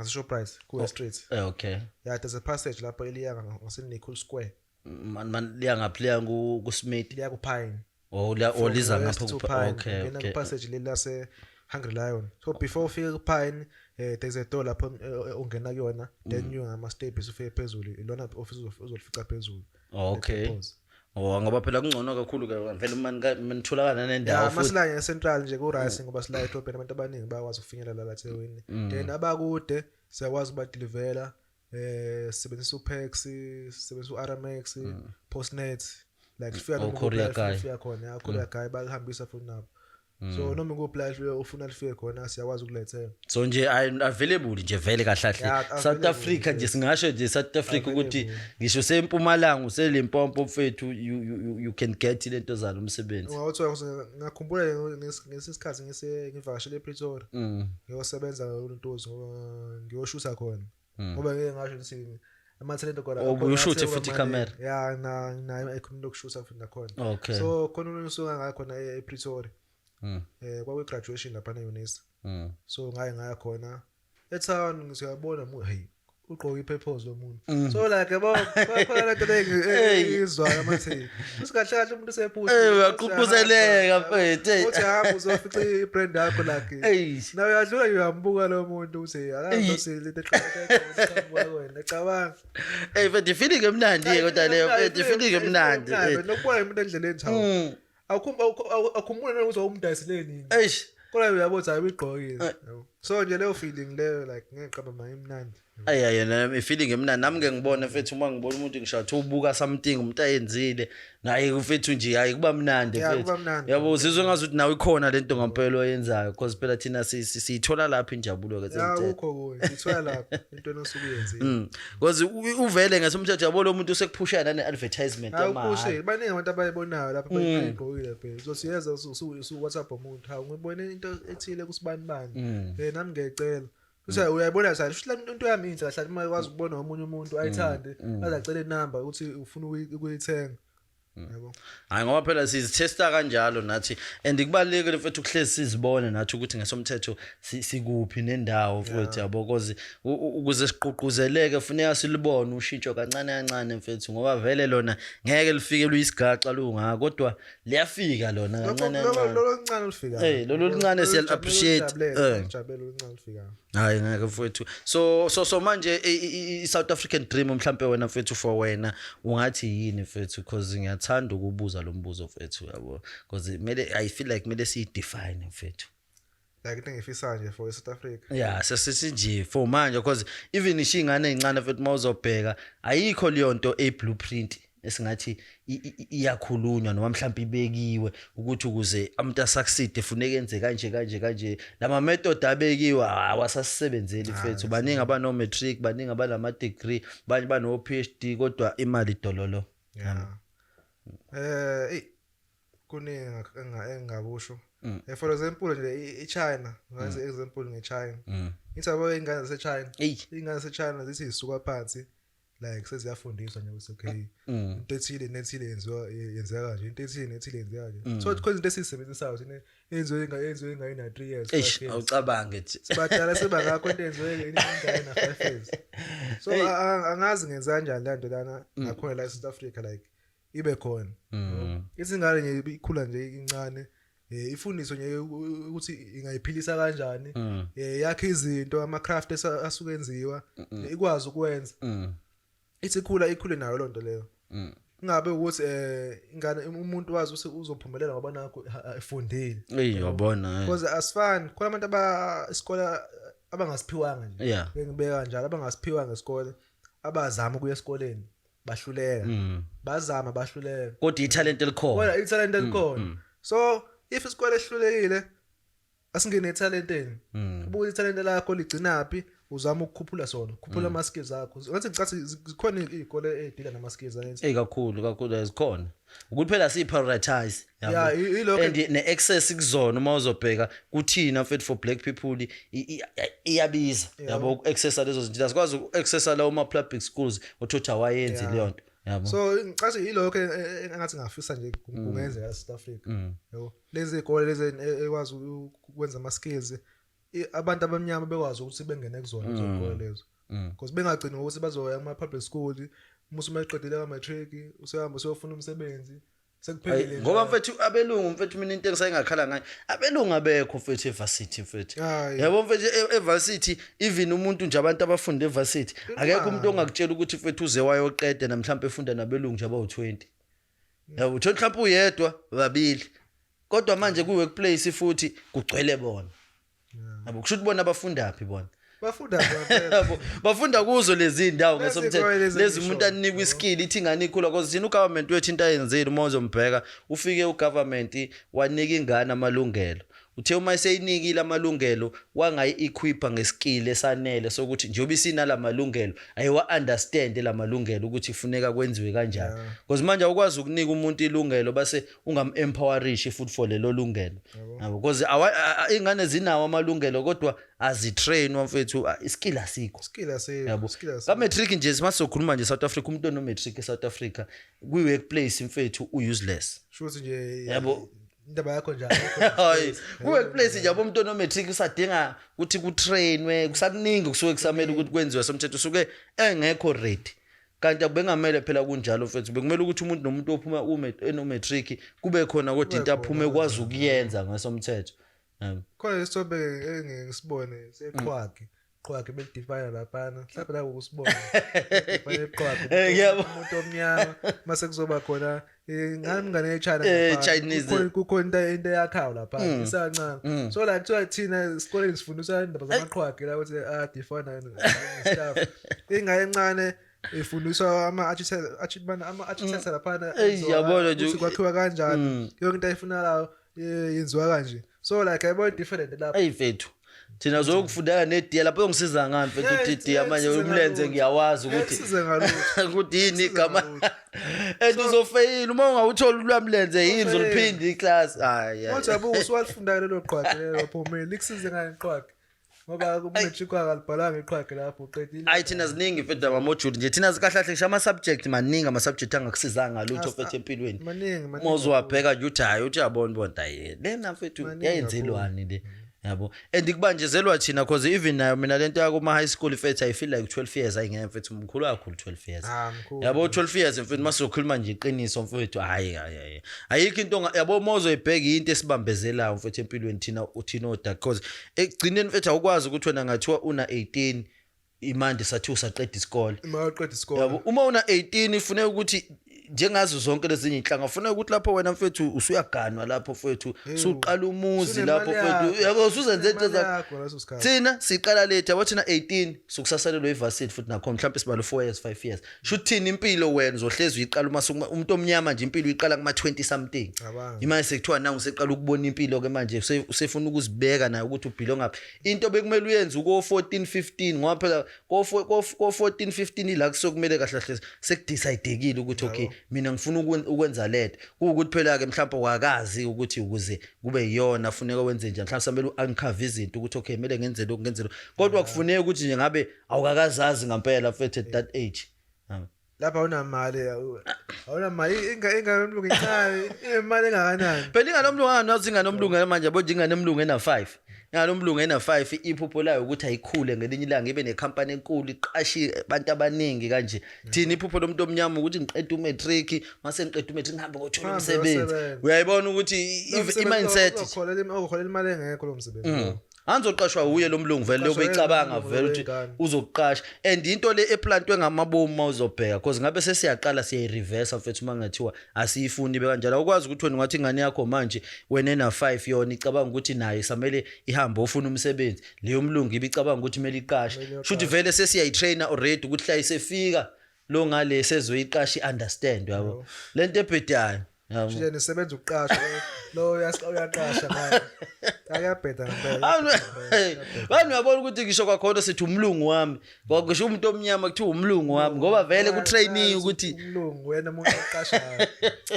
Shoprite ku West Street. Okay. Yeah, there's a passage lapho eliya ngase Nicol Square. Man, liya ngaphi, liya ku Smith? Liya ku Pine. Oh, liya, oh, liza West ngapha to ku Pine. Okay. Ungena ku-passage leli lase Hungry Lion, so before ufike ku-Pine, there's a door lapho ungena kuyona, then you ngama steps ufike phezulu, ilona office uzolifica phezulu. Oh, okay. Pause. Oh, ngoba phela kungcono kakhulu ke vele uma nitholakala nendawo Ya, futhi. masila central nje ku-right ngoba sila edrobheni, abantu abaningi bayakwazi ukufinyelela la eThekwini. Then abakude siyakwazi ukubadelivela, sisebenzisa uPax, sisebenzisa uAramex, Postnet, like sifika Oh, noma courier kuphi la guy. ifika khona, ya, courier guy balihambisa futhi nabo. So noma ikuphi la ufuna lifike khona, siyakwazi ukulethela. So nje available nje vele kahle kahle. Yeah, South available. Africa nje, singasho nje South Africa ukuthi ngisho sempumalanga, useLimpopo, mfethu, you can get lento zalo umsebenzi. Ungawuthola, ngakhumbula ngesi sikhathi ngivakashele ePretoria, ngiyosebenza ngoluntuzi ngoba ngiyoshutha khona, ngoba ngeke ngasho ukuthi amathalente khona Oh, akhona ubuyoshutha athekwa futhi amaningi. ikhamera? Ya, nayo ekhona lokushutha futhi nakhona. Okay. So khona usuka ngakhona ePretoria. Kwakuyi graduation lapha e-Unisa. So ngaye ngaya khona e-town, ngiyabona hey, ugqoke i-purpose lo muntu. So like, yabo, khona lento le engizwayo mathi usikahle kahle umuntu usephusha. Eh, uyagqugquzeleka, mfethu, hey. Uthi hamba uzofica i-brand yakho like nawe uyadlula, uyambuka lo muntu uthi akazi lento eqhamuka wena, cabanga. Hey mfethu, ifeeling emnandi ke kodwa leyo, mfethu, ifeeling emnandi. Nokubona umuntu endleleni, hawu, akhumbule nokuthi wawumdayiseleni nini. Kodwa uyabona ukuthi hayi, uyigqokile, yabo. So nje leyo feeling leyo, like, ngeke qaba ma imnandi. Ayi ayi, yena ifeeling emnandi. Nami ngeke ngibone, mfethu, uma ngibona umuntu ngisho athi ubuka something umuntu ayenzile naye, mfethu, nje hayi, kuba mnandi. Yeah, mfethu. Kuba mnandi. Yabo, uzizwe ngazuthi nawe ikhona lento ngempela oyenzayo, because phela thina siyithola lapha injabulo ke Ya, sezithethe. kukho kuye sithola lapho into osuke uyenzile. Because uvele ngesomthetho, yabo, lo muntu usekuphusha nane advertisement yamahhala. Awuphushe, baningi abantu abayibonayo lapha bayigqokile phela. Uzosiyeza su WhatsApp umuntu, hawu, ngibone into ethile kusibani bani, nami ngiyayicela. Uthi uyayibona sathi futhi la into yami inhle kahle, uma ikwazi ukubona omunye umuntu ayithande, azacela inamba ukuthi ufuna ukuyithenga, yabo. Hayi, ngoba phela sizithesta kanjalo nathi, and kubalulekile, mfethu, ukuhlezi sizibone nathi ukuthi ngesomthetho sikuphi nendawo, mfethu, yabo, cause ukuze siqhuquzeleke funeka silibone ushintsho kancane kancane, mfethu, ngoba vele lona ngeke lifike luyisigaxa lungaka, kodwa liyafika lona kancane kancane. Lolo luncane olufikayo. Eh, lolu luncane siyal-appreciate. Jabulele oluncane olufikayo. Hayi ngeke, mfethu. So manje i-South African dream mhlambe wena, mfethu, for wena ungathi yini, mfethu? Because ngiyathanda ukubuza lo mbuzo, mfethu, yabo, because kumele, I feel like kumele siyi-define, mfethu. Like into engiyifisayo nje for i-South Africa? Yeah, sesithi nje for manje, because even isho ingane ezincane, mfethu, mawuzobheka ayikho leyo nto e blueprint esingathi iyakhulunywa noma mhlawumbe ibekiwe ukuthi ukuze umuntu asucceed funeka enze kanje kanje kanje. Lama method abekiwe awasasebenzeli, mfethu. Baningi abano matric, baningi abanama degree, banye bano PhD, kodwa imali dololo. Yeah, ey, kuningi engingakusho. For example nje, iChina, ngaze example ngeChina. Ithi yabo, ingane zaseChina, ingane zaseChina zithi zisuka phansi, like seziyafundiswa nje ukuthi okay, into ethile nethile yenziwa, yenzeka kanje, into ethile nethile yenzeka kanje. So khona into esiyisebenzisayo thina yenziwe ingane na 3 years, 5 years. Awucabange nje. Sibadala sebangakho, into yenziwe ingane na 5 years. So angazi ngenza kanjani le nto lana nakhona la e-South Africa, like ibe khona. Ithi ingane nje ikhula nje incane, ifundiswe nje ukuthi ingayiphilisa kanjani, yakhe izinto, ama craft asuke enziwa, ikwazi ukwenza. Ithi ikhula, ikhule nayo lonto leyo. Kungabe ukuthi ingane, umuntu wazi ukuthi uzophumelela ngoba nakho efundile. Ey, yabona. Because asifani, khona abantu aba isikole abangasiphiwanga nje. Bengibeka kanjalo, abangasiphiwanga isikole, abazama ukuya esikoleni bahluleka, bazama bahluleka. Kodwa italent elikhona. Kodwa italent elikhona. So if isikole esihlulekile, asingene etalenteni, ubuka italente lakho ligcinaphi, uzama ukukhuphula sona, ukukhuphula ama skills akho. Ngathi ngicathi zikhona izikole ezidila nama skills angithi? Ey, kakhulu kakhulu, zikhona. Ukuthi phela siyi-prioritize. Yeah, ilokho. And ne-access kuzona, uma uzobheka kuthina, mfethu, for black people iyabiza, yabo, uku-accessa lezo zinto. Asikwazi uku-accessa lawo ma-public schools, othothi awayenzi leyo nto, yabo. So ngicathi ilokho engathi ngafisa nje kungenzeka e-South Africa, yabo, lezi zikole lezi ekwazi ukwenza ama skills, abantu abamnyama bekwazi ukuthi bengene kuzona lezo zikole lezo, because bengagcini ngokuthi bazoya kuma public school, musu uma eqedile ka matric usehamba useyofuna umsebenzi, sekuphelile nje. Ngoba mfethu, abelungu, mfethu, mina into engisayingakhala ngayo, abelungu abekho, mfethu, evarsity, mfethu. Yabo, mfethu, evarsity, even umuntu nje, abantu abafunda evarsity, akekho umuntu ongakutshela ukuthi, mfethu, uze wayoqeda namhlawumbe efunda nabelungu nje abawu-20, yabo, uthola mhlawumbe uyedwa, babili, kodwa manje kwi-workplace futhi kugcwele bona, yabo. Kusho ukuthi bona bafundaphi bona? Bafunda ngempela. Yabo, bafunda kuzo lezi ndawo Lezi ngesomthetho zikole lezi lezi umuntu engisho, anikwa iskill, ithi ingane ikhula, cause thina ugovernment wethu into ayenzile, uma uzombheka, ufike ugovernment wanika ingane amalungelo. Uthe uma eseyinikile amalungelo, wangayi-equipa ngeskill esanele sokuthi njengoba isinala malungelo, ayiwa-understand la malungelo ukuthi kufuneka kwenziwe kanjani, because manje awukwazi ukunika umuntu ilungelo base ungam-empowerishi futhi for lelo lungelo, yabo, because ingane zinawo amalungelo kodwa azitrainwa, mfethu, iskill asikho. Skill asikho. Yabo. Skill asikho. Ka-matric nje, simasokhuluma nje South Africa, umuntu ono-matric e-South Africa kwi-workplace, mfethu, u-useless. Shuthi nje Yabo. Indaba yakho nje. Hayi, ku-workplace nje yabo, umuntu ono-matric usadinga ukuthi kutrainwe, kusakuningi kusuke kusamele ukuthi kwenziwe somthetho, usuke engekho ready. Kanti akubengamele phela kunjalo mfethu, bekumele ukuthi umuntu nomuntu ophuma eno-matric kube khona kodwa into aphume kwazi ukuyenza ngesomthetho. Yabo. Khona isithombe engeke ngisibone seqhwagi. Qhwagi belidefine laphana. Mhlawumbe la ukusibona. Define iqhwagi. Ngiyabona. Umuntu omnyama mase kuzoba khona ngani ngane yeChina Chinese. Kukhona into eyakhayo lapha isancane. So la kuthiwa thina esikoleni sifundiswa indaba zamaqhwagi la ukuthi ah define stuff. Ingane encane ifundiswa ama-architecture laphana. Yabona nje. Ukuthi kwakhiwa kanjani, yonke into ayifunalayo yenziwa kanje, so like ayibona different lapha. Eyi mfethu, thina zokufundela nediya lapho, uyongisiza ngani mfethu? Yeah, Udidiya manje kusize umlenze ngalutho. ngiyawazi ukuthi Kusize ngalutho. ukuthi yini Kusize igama ngalutho. and uzofeyila uma ungawutholi ulwamlenze, yini Uzofeyila. uzoliphinda iclass, hayi. Kodwa yabo usuwalifunda lelo qhwagi lelo phumile, likusize ngani iqhwagi, ngoba ku-matric akalibhalanga iqhwagi lapho uqedile. Hayi, thina ziningi mfethu ama-module nje, thina kahle kahle ngisho ama-subject maningi, ama-subject angakusizanga ngalutho mfethu empilweni. Maningi, Uma maningi. uzowabheka nje uthi hayi, uthi uyabona bona hayi lena mfethu Maningi. yayenzelwani le, yabo, and kubanjezelwa thina cause even nayo mina lento yakuma high school mfethu, I feel like 12 years ayingeke mfethu, mkhulu kakhulu 12 years. Ah, mkhulu. Yabo, 12 years mfethu, masizokhuluma nje iqiniso mfethu, hayi hayi hayi, ayikho into yabo, uma uzoyibheka into esibambezelayo mfethu empilweni thina uthina oda, because ekugcineni mfethu awukwazi ukuthi wena ngathiwa una 18 imanje sathi usaqeda isikole. Uma uqeda isikole. Yabo, uma una 18 ifuneka ukuthi njengazo zonke lezinye inhlanga funeka ukuthi lapho wena mfethu usuyaganwa lapho mfethu, usuqala umuzi Usunemali lapho mfethu, yakho. yabo, usuzenze into Usunemali zakho. yakho ngaleso sikhathi. Thina siqala late, yabo, thina 18 sokusasalelwa ivarsity futhi nakhona mhlawumbe sibalo 4 years, 5 years, sho thina impilo wena uzohlezi uyiqala uma umuntu omnyama nje impilo uyiqala kuma 20 something. Cabanga. Imanje sekuthiwa nangu seqala ukubona impilo ke manje, usefuna ukuzibeka naye ukuthi ubelong up, into bekumele uyenze uko 14 15, ngoba phela ko 14 15 ila kusokumele kahle kahle sekudecidekile ukuthi okay, mina ngifuna ukwenza lento, kuwukuthi phela ke mhlawumbe wakazi ukuthi ukuze kube yiyona funeka wenze njani, mhlawumbe samele u-uncover izinto ukuthi okay, kumele ngenze lokhu, ngenze lokhu, kodwa kufuneka ukuthi nje ngabe awukakazazi ngampela mfethu at that age. Lapha awunamali, awunamali, ingane yomlungu incane, inemali engakanani? Phela ingane omlungu anganazi, ingane omlungu manje, yabo nje, ingane omlungu ena-5, ingane omlungu ena-5, iphupho layo ukuthi ayikhule ngelinye ilanga ibe nekhampani enkulu, iqashe abantu abaningi kanje. Thina iphupho lomuntu omnyama ukuthi ngiqede umatric, mase ngiqede umatric ngihambe ngothola Uhambe umsebenzi. uyosebenza. Uyayibona ukuthi Lo msebenzi i-mindset uzoholela imali engekho lo msebenzi lo. Angizoqashwa uye lo mlungu vele, Uqashwa lobe icabanga yena lo vele ukuthi wengane. uzokuqasha, and into le eplantwe ngamabomu uma uzobheka, because ngabe sesiyaqala siyayireversa mfethu uma ngathiwa asiyifuni ibe kanjalo. Awukwazi ukuthi wena ungathi ingane yakho manje wena ena-5 yona icabanga ukuthi nayo isamele ihambe ofuna umsebenzi, leyo mlungu ibe icabanga ukuthi kumele iqashe. Kumele. Shuthi vele sesiyayitraina already ukuthi hla isefika lo ngale sezoyiqasha, i-understand, yabo, lento ebhedayo, yabo. Nje nisebenza ukuqasha, lo uyaqasha manje, akuyabheda ngempela. Bani uyabona ukuthi ngisho kwakhona sithi umlungu wami, ngisho umuntu omnyama kuthiwa umlungu wami ngoba vele kutrainiwe ukuthi Umlungu wena umuntu oqashayo.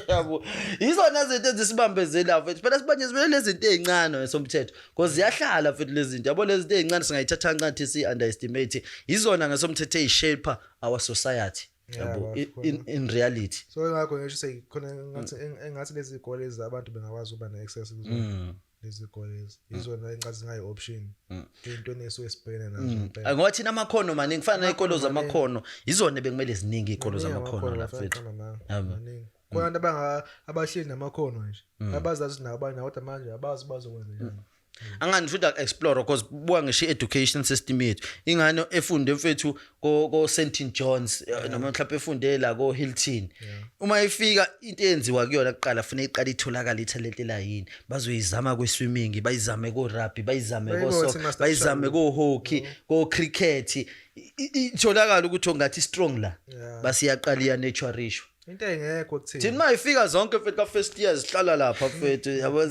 Yabo, yizona zinto ezisibambezelayo mfethu, phela sibambezele lezi zinto ey'ncane ngesomthetho because ziyahlala mfethu lezi zinto, yabo, lezi zinto ey'ncane singayithatha kancane si-underestimate, yizona ngesomthetho ey'shape our society, yabo, Yeah, in reality. So ingakho ngisho seyikhona ngathi engathi lezi zikole lezi abantu bengakwazi ukuba ne-access kuzona lezi zikole lezi, izona engathi zingayi-option ey'ntweni esuke sibhekene nazo ngempela. Ngoba thina amakhono maningi, kufana ney'kolo zamakhono, izona bekumele ziningi iy'kolo Maningi zamakhono la amakhono, mfethu. bafana Yabo. maningi. Khona abantu abahleli namakhono nje, abazazi ukuthi nabo banawo, kodwa manje abazi bazokwenza njani. Angani futhi explore, because buka ngisho i-education system yethu, ingane efunde mfethu ko St John's noma mhlawumbe efunde la ko Hilton, uma ifika into eyenziwa kuyona kuqala funeka iqale itholakala italent la yini, bazoyizama kwe-swimming, bayizame ko rugby, bayizame ko Bayibone soccer, Master bayizame Shabu. ko hockey, ko cricket, itholakala ukuthi ongathi strong la, basiyaqala iya nurtureishwa. Into engekho kuthina. Thina uma ifika zonke mfethu ka-first year zihlala lapha mfethu, yabo,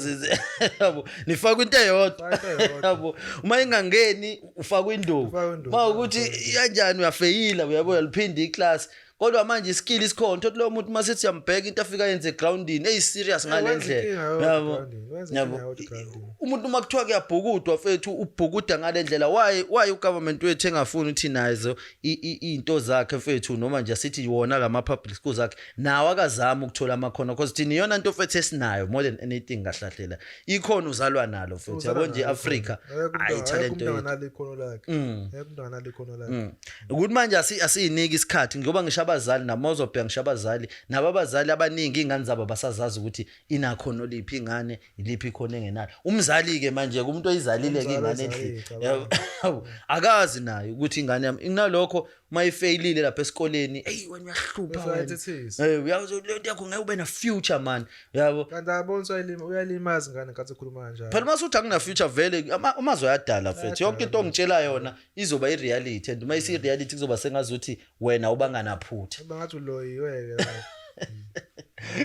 yabo, nifakwa into eyodwa. Faka into eyodwa. Yabo, uma ingangeni ufakwa induku. Ufakwa induku. Uma ukuthi kanjani uyafeyila, uyabo, uyaliphinda iclass. Kodwa manje iskill isikhona, thothi lowo muntu mase siyambheka into afika yenze egroundini eyi serious ngale wenza ndlela. inkinga yodwa Yabo. egroundini, wenza Yabo. inkinga yodwa egroundini. Umuntu uma kuthiwa kuyabhukudwa mfethu ubhukuda ngale ndlela. Why ugovernment wethu engafuni ukuthi nazo izinto zakhe mfethu, noma nje sithi wona lama public schools akhe nawo akazama ukuthola amakhono, because thina iyona nto mfethu esinayo more than anything kahlahlela ikhona uzalwa nalo mfethu, yabo nje Africa ayi talent yethu yethu. analo ikhono lakhe, akekho umuntu analo ikhono lakhe. Ukuthi manje asiyiniki isikhathi, ngoba ngisho abazali nabo mawuzobheka, ngisho abazali nabo, abazali abaningi iy'ngane zabo abasazazi ukuthi inakhono liphi ingane, iliphi ikhono engenalo. Umzali-ke manje umuntu oyizalile-ke Umzali ingane oyizalile, endlini, cabanga. yabo, akazi naye ukuthi ingane yami inalokho. Uma ifeyilile lapha esikoleni, eyi wena uyahlupha Bese wena. uyayithethisa. Uyazi le nto yakho ngeke ube na-future man, yabo. Kanti abona ukuthi uyalimaza ingane ngenkathi ekhuluma kanjalo. Phela uma usuthi akuna-future vele amazwi ayadala mfethu. Yonke into ongitshela yona izoba i-reality, and uma isi-reality kuzoba sengazuthi wena ubanganaphutha. Kuba ngathi uloyiwe-ke lapho.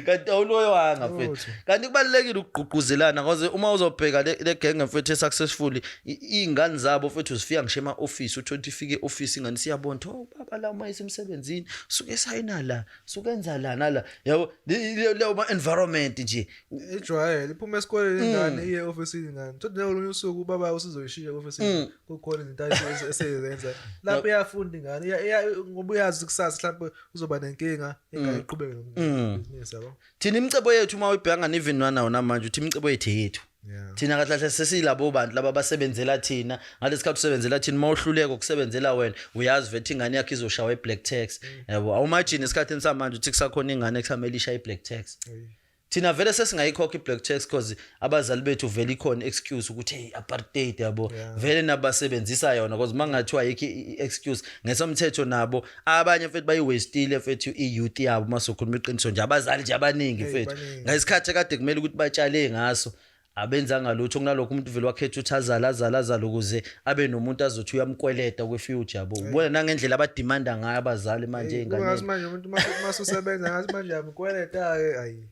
Kanti awuloywanga mfethu. Lutho. Kanti kubalulekile ukugqugquzelana, ngoze uma uzobheka le gang mfethu e-successful, iy'ngane zabo mfethu zifika ngisho ema-office, uthole ukuthi ifike e-office ingane siyabona ukuthi, oh baba la uma isemsebenzini suke esayina la, suke enza la nala, yabo, leyo ma-environment nje. Ijwayele iphuma esikoleni ingane iye e-ofisini ingane, thothi nakolunye usuku ubaba usizoyishiya e-ofisini, kukhona izinto esezenza lapho, iyafunda ingane, ngoba uyazi kusasa mhlawumbe uzoba nenkinga, ingane iqhubeke nebhizinisi, yabo. Thina imicebo yethu uma uyibheka even nanawo namanje uthi imicebo yethu eyethu. Thina kahle kahle sesilabo bantu laba basebenzela thina ngalesikhathi, usebenzela thina, uma uhluleka ukusebenzela wena uyazi vethe ingane yakho izoshawa i-black tax, yabo. Awumagine esikhathini samanje uthi kusakhona ingane ekusamele ishaye i-black tax. Thina vele sesingayikhokha i-black tax because abazali bethu vele ikhona excuse ukuthi hey, apartheid, yabo. Vele nabasebenzisa yona, because uma kungathiwa ayikho i-excuse ngesomthetho, nabo abanye mfethu bayiwastile mfethu i-youth yabo. Uma sokhuluma iqiniso nje, abazali nje abaningi Hey, mfethu baningi. ngesikhathi ekade kumele ukuthi batshale ngaso abenzanga lutho. Kunalokho umuntu vele wakhetha ukuthi azale azale azale ukuze abe nomuntu azothi uyamkweleta kwe-future, yabo. Ubona nangendlela abadimanda ngayo abazali manje Hey, kungathi ey'nganeni. manje umuntu mase usebenza ngathi manje uyamkweleta-ke, ayi.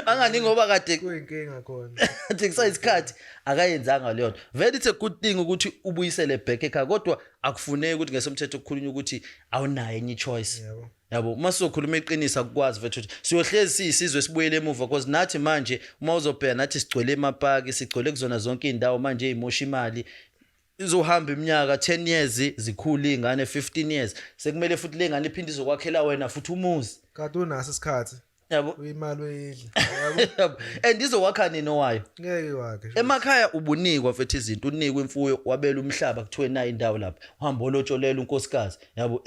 Angani ngoba kade Kuyinkinga khona. Kade kusayisikhathi akayenzanga leyo nto. Vele it's a good thing ukuthi ubuyisele back ekhaya, kodwa akufuneki ukuthi ngesomthetho kukhulunywe ukuthi awunayo enye i-choice. Yabo, uma sizokhuluma iqiniso akukwazi mfethu ukuthi siyohlezi siyisizwe sibuyele emuva, because nathi manje uma uzobheka nathi sigcwele emapaki, sigcwele kuzona zonke iy'ndawo manje ey'mosha imali. Izohamba iminyaka 10 years zikhule iy'ngane, 15 years sekumele futhi le ngane iphinde izokwakhela wena futhi umuzi. Kanti unaso isikhathi. Yabo. Uyimali uyidla, yabo. Yabo. And izokwakha nini owayo? Ngeke wakhe. Emakhaya ubunikwa mfethu izinto, unikwa imfuyo, wabela umhlaba, kuthiwe nayo indawo lapha, uhamba olotsholela unkosikazi, yabo.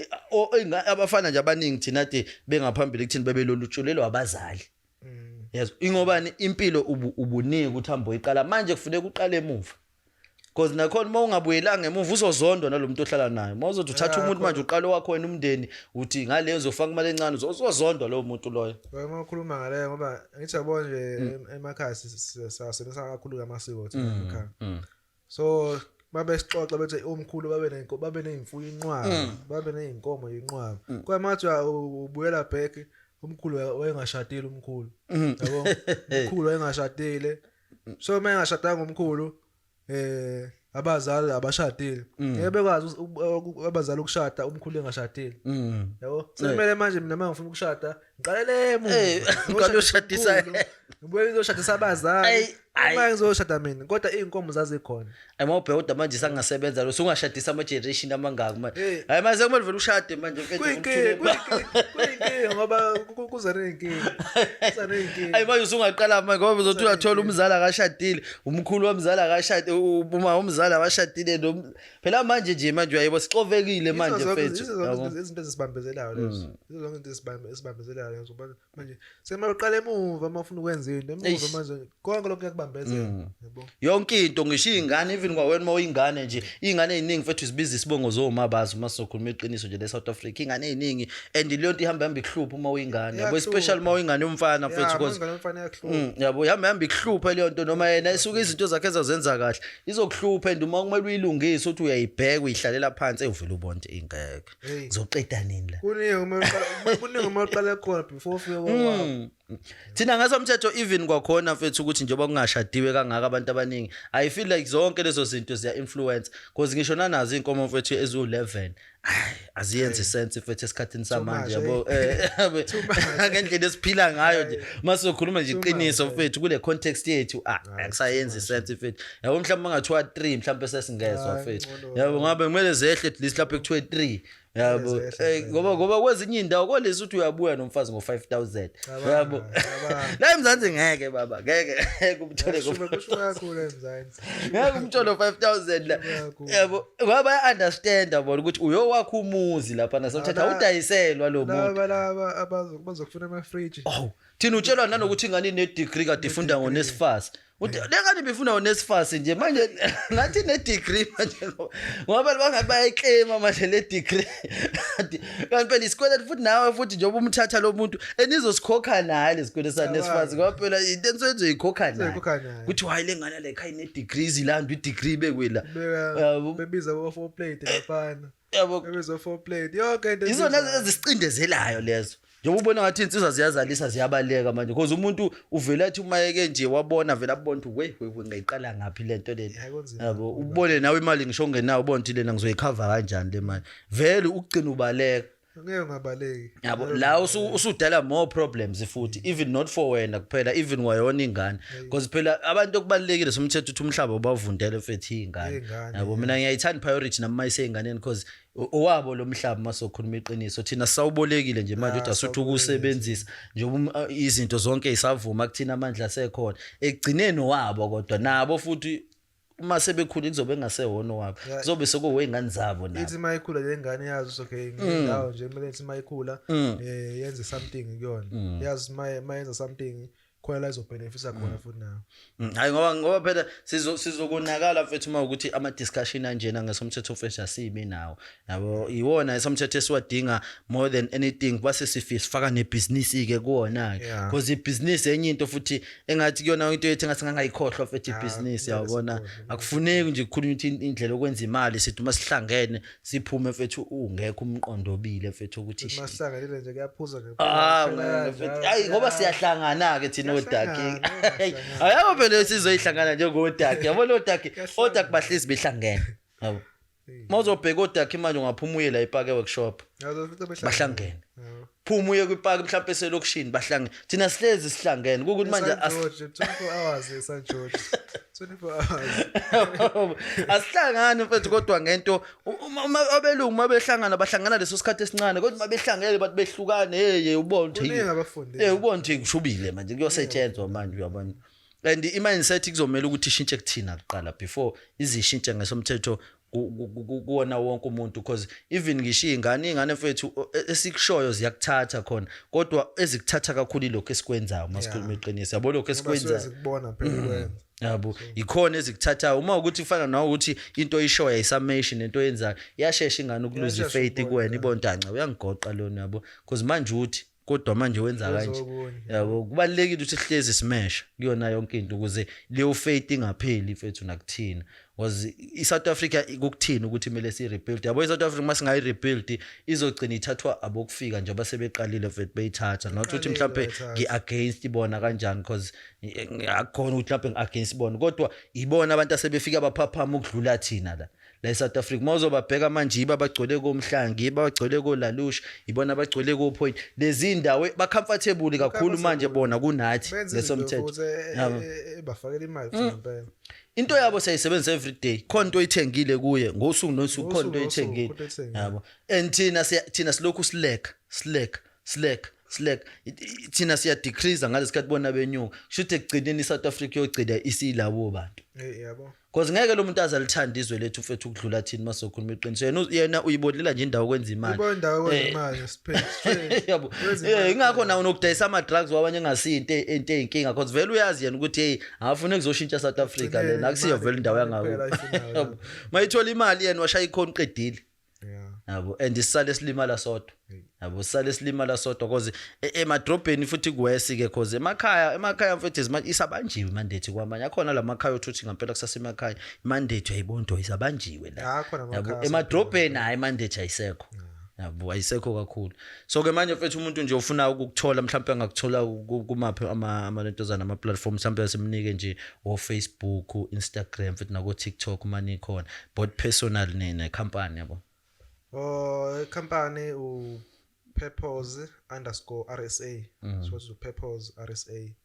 Abafana nje abaningi thina ade bengaphambili kuthini bebelolutsholelwa abazali. Yes, ingobani impilo ubunika ukuthi hamba uyiqala manje, kufuneka uqale emuva, because nakhona uma ungabuyelanga emuva uzozondwa nalomuntu ohlala naye. Uma uzothi uthatha umuntu manje uqale wakho wena umndeni, uthi ngale uzofaka imali encane, uzozondwa lowo muntu loyo. Uma ukhuluma ngaleyo, ngoba ngithi yabo nje emakhaya sasebenzisa kakhulu amasiko thina emakhaya, so babe sixoxa bethi omkhulu babe ney'mfuyo inqwaba, babe ney'nkomo inqwaba. Kodwa manje ubuyela back, umkhulu wayengashadile umkhulu, yabo, umkhulu wayengashadile. So uma engashadanga umkhulu, abazali abashadile, ngeke bekwazi abazali ukushada umkhulu engashadile, yabo. Sekumele manje mina uma ngifuna ukushada ngiqalele emuva. Uqale ushadisa. Ngibuye ngizoshadisa abazali Ayi, ayi. uma ngizoshada mina, kodwa iy'nkomo zazikhona. Ayi, mawubheka kodwa manje sangasebenza lo sungashadisa ama-generation amangaki manje? Hey. Hayi, manje sekumele vele ushade manje mfethu. Kuyinkinga, kuyinkinga ngoba kuza ney'nkinga, kuza ney'nkinga. Ayi, manje usungaqala manje, ngoba uzothi uyathola umzali akashadile, umkhulu womzali akashadile, uma umzali abashadile phela manje nje manje uyayibo sixovekile manje Yizo zonke- mfethu, yizo zonke yabo. izinto ezisibambezelayo lezo, yizo zonke izinto ezisibambezelayo lezo. Ngoba manje sekumele uqale emuva uma ufuna ukwenza into emuva. Eish. Manje konke lokhu kuyakubambezela, yabo. Yonke into, ngisho iy'ngane, even kwawena uma uyingane nje, iy'ngane ey'ningi mfethu zibiza isibongo zomabazi. Uma sizokhuluma iqiniso nje le-South Africa, iy'ngane ey'ningi, and leyo nto ihamba hamba ikuhlupha uma uyingane, yabo. Iyakuhlupha. Especially uma uyingane yomfana mfethu, because ingane yomfana iyakuhlupha. Yabo, ihamba hamba ikuhlupha leyo nto, noma yena isuke izinto zakhe ezazenza kahle izokuhlupha, and uma kumele uyilungise uthi uyayibheka uyihlalela phansi ewuvele ubone ukuthi ingeke Hey. ngizoqeda nini la. Kuningi uma uqala khona before ufike kokwakho. Thina ngasomthetho even kwakhona mfethu ukuthi njengoba kungashadiwe kangaka abantu abaningi, I feel like zonke lezo zinto ziya influence, because ngisho nanazo inkomo mfethu eziwu11. Aziyenzi sense mfethu esikhathini samanje, much, yabo, eh. Much. ngendlela esiphila ngayo nje, masizokhuluma nje Too iqiniso, much, eh. mfethu, kule context yethu, akusayenzi sense, mfethu, yabo. Mhlawumbe mangathiwa 3, mhlawumbe sesingezwa, Hayi, mfethu, ngcono. yabo, ngabe kumele zehle at least lapho kuthiwe 3, yabo. Zehle, vele. Ngoba kwezinye indawo kolesi uthi uyabuya nomfazi ngo-5000, Cabanga, yabo. cabanga. La eMzansi ngeke, baba, ngeke kumthole. Kushuba kakhulu eMzansi. Ngeke umthole 5000 la. Kakhulu. Yabo, ngoba baya-understanda bona ukuthi uyowakha umuzi lapha nasomthetho, awudayiselwa lo muntu. Laba bazokufuna amafriji. Oh, thina utshelwa nanokuthi ingane ine-degree, kade ifunda ngo-NSFAS. Uthi le ngane ibifunda ngo-NSFAS nje, manje ngathi ine-degree manje, ngoba bangathi bayayiklema manje le degree. Kanti phela isikweletu futhi nawe futhi njengoba umthatha lo muntu enizosikhokha naye lesikweletu sa-NSFAS, ngoba phela into enisuke nizoyikhokha naye. Nizoyikhokha naye. Kuthi hayi, le ngane le khaya ine-degree, izilanda i-degree ibekwe la. Beka Yabo. bebiza bo-four plate laphana. Yabo. Bebiza four plate yonke into. Izona ebizayo. ezisicindezelayo lezo, njengoba ubona ngathi iy'nsizwa ziyazalisa, ziyabaleka manje, because umuntu uvele athi uma eke nje wabona, vele abona ukuthi we we we, ngayiqala ngaphi le nto lena. Ya, kunzima. Yabo, ubone nawe imali ngisho ongenayo, ubone ukuthi lena ngizoyikhava kanjani le mali, vele ukugcina ubaleka. Ngeke ungabaleki. Yabo, la usudala more problems futhi, even not for wena kuphela, even wayona ingane, because phela abantu okubalulekile somthetho ukuthi umhlaba ubavundele futhi iy'ngane. Iy'ngane. Yabo, mina ngiyayithanda priority nami mayisey'nganeni, because owabo lo mhlaba. Masokhuluma iqiniso, thina sisawubolekile nje manje, ukuthi asuthi ukuwusebenzisa njengoba izinto zonke isavuma kuthina, amandla asekhona, ekugcineni owabo. Kodwa nabo futhi uma sebekhulile kuzobe kungasewona owabo, kuzobe sekuwey'ngane zabo nabo. Ithi mayikhula le ngane yazi ukuthi okay, ngindawo nje kumele ithi mayikhula yenze something kuyona, yazi mayenza something khona la izobenefita khona futhi nayo. Hayi, ngoba phela sizokonakala mfethu uma ukuthi ama discussion anjena ngesomthetho mfethu asibi nawo, yabo. Iwona esomthetho esiwadinga more than anything, base sifisa sifaka nebhizinisi ke kuwona ke, because ibhizinisi enye into futhi engathi kuyona into yethu engathi ngangayikhohlwa mfethu, ibhizinisi, kumele yabona. sikhohlwe. Akufuneki nje ukukhulunywa ukuthi indlela yokwenza imali, sithi uma sihlangene siphume mfethu, ungekho umqondo obile mfethu ukuthi Masihlanganile nje kuyaphuzwa nje. Ah, Kuphela mfethu. kanjalo. Hayi, ngoba siyahlangana ke thina odaki. Siyahlangana, siyahlangana. Ayabo phela sizoyihlangana njengodaki. Yabo odaki, Kuyahlangana. odaki bahlezi behlangene. Yabo. Mawuzobheka odaki manje, ungaphuma uye la epaki workshop. Yazo, futhi. Bahlangene. Yabo. Phuma uye kwipaki mhlawumbe eselokishini, bahlangene. Thina sihlezi sihlangene. Kukuthi manje St. George 24 hours, eSt George 24 hours. Asihlangani mfethu, kodwa ngento uma abelungu mabehlangana bahlangana leso sikhathi esincane, kodwa mabehlangene bathi behlukane, hey, ubona ukuthi Kuningi abafundile. Ubona ukuthi kushubile manje, kuyosetshenzwa manje, uyabona. And i-mindset kuzomela ukuthi ishintshe kuthina kuqala before izishintshe ngesomthetho kuwona wonke umuntu, because even ngisho iy'ngane mfethu, esikushoyo ziyakuthatha khona, kodwa ezikuthatha kakhulu ilokhu esikwenzayo masikhuluma iqiniso, yabo, lokhu Ngoba suke esikwenzayo. zikubona phela ukwenza. Yabo, ikhona ezikuthathayo uma ukuthi kufana nawe ukuthi into oyishoyo ayisameshi nento oyenzayo, iyashesha ingane ukuluza Iyashesha ifaith ukubona, kuwena, ibona ukuthi anca uyangigoqa lona, yabo, because manje uthi kodwa manje wenza Wenza kanje. okunye. Yabo, kubalulekile ukuthi sihlezi simesha kuyona yonke into ukuze leyo faith ingapheli mfethu nakuthina, because i-South Africa kukuthina ukuthi kumele si-rebuild, yabo. I-South Africa uma singayi-rebuild izogcina ithathwa abokufika nje abasebeqalile mfethu beyithatha, not ukuthi Iqalile mhlawumbe bayithatha. ngi-against ibona kanjani, because akukhona ukuthi mhlawumbe ngi-against ibona, kodwa ibona abantu asebefika baphaphama ukudlula thina la e-South Africa. Uma uzobabheka manje, yibo abagcwele koMhlanga, yibo abagcwele koLalush, ibona abagcwele koPoint, lezi ndawo ba-comfortable kakhulu manje bona kunathi Benza izinto ngesomthetho. futhi Yabo. ebafakela imali futhi ngempela. Into yabo siyayisebenzisa every day, khona into oyithengile kuye ngosuku nosuku, khona into Ngosuku nosuku, oyithengile. khona into oyithengile. Yabo, and thina silokhu sileka sileka sileka sileka. Thina siya decrease ngalesikhathi bona benyuka, kusho ukuthi ekugcineni iSouth Africa yogcina isilabo bantu. Yabo. Because ngeke lo muntu aze alithande izwe lethu mfethu ukudlula thina masokhuluma iqiniso. Yena uyibonela nje indawo kwenza imali. Ibona indawo kwenza imali straight. Yabo. Wenza imali. Ingakho nawo nokudayisa ama-drugs wabanye engasinto into eyinkinga, because vele uyazi yena ukuthi hey, akafuni kuzoshintsha South Africa Ekugcineni lena akusiyo imali- vele indawo imali yangakubo. kuphela ayifunayo. Yabo. Mayithola imali yena washaya ikhona, uqedile. Yabo, and isisale silimala sodwa, yabo, sisale silimala sodwa, cause emadrobheni futhi kuwesi ke, cause emakhaya mfethu isabanjiwe imandate kwamanye akhona la makhaya, othuthi ngempela kusasemakhaya imandate uyayibona into isabanjiwe la. Ya, akhona yabo amakhaya. Emadrobheni hayi, imandate ayisekho, yabo, ayisekho kakhulu. So ke manje mfethu, umuntu nje ufuna ukukuthola mhlawumbe angakuthola kumaphi amalentozana, ama platform mhlawumbe asimnike nje o Facebook, Instagram futhi nako TikTok mani khona, both personal ne company, yabo? Oh, company u purpose_RSA. So purpose RSA.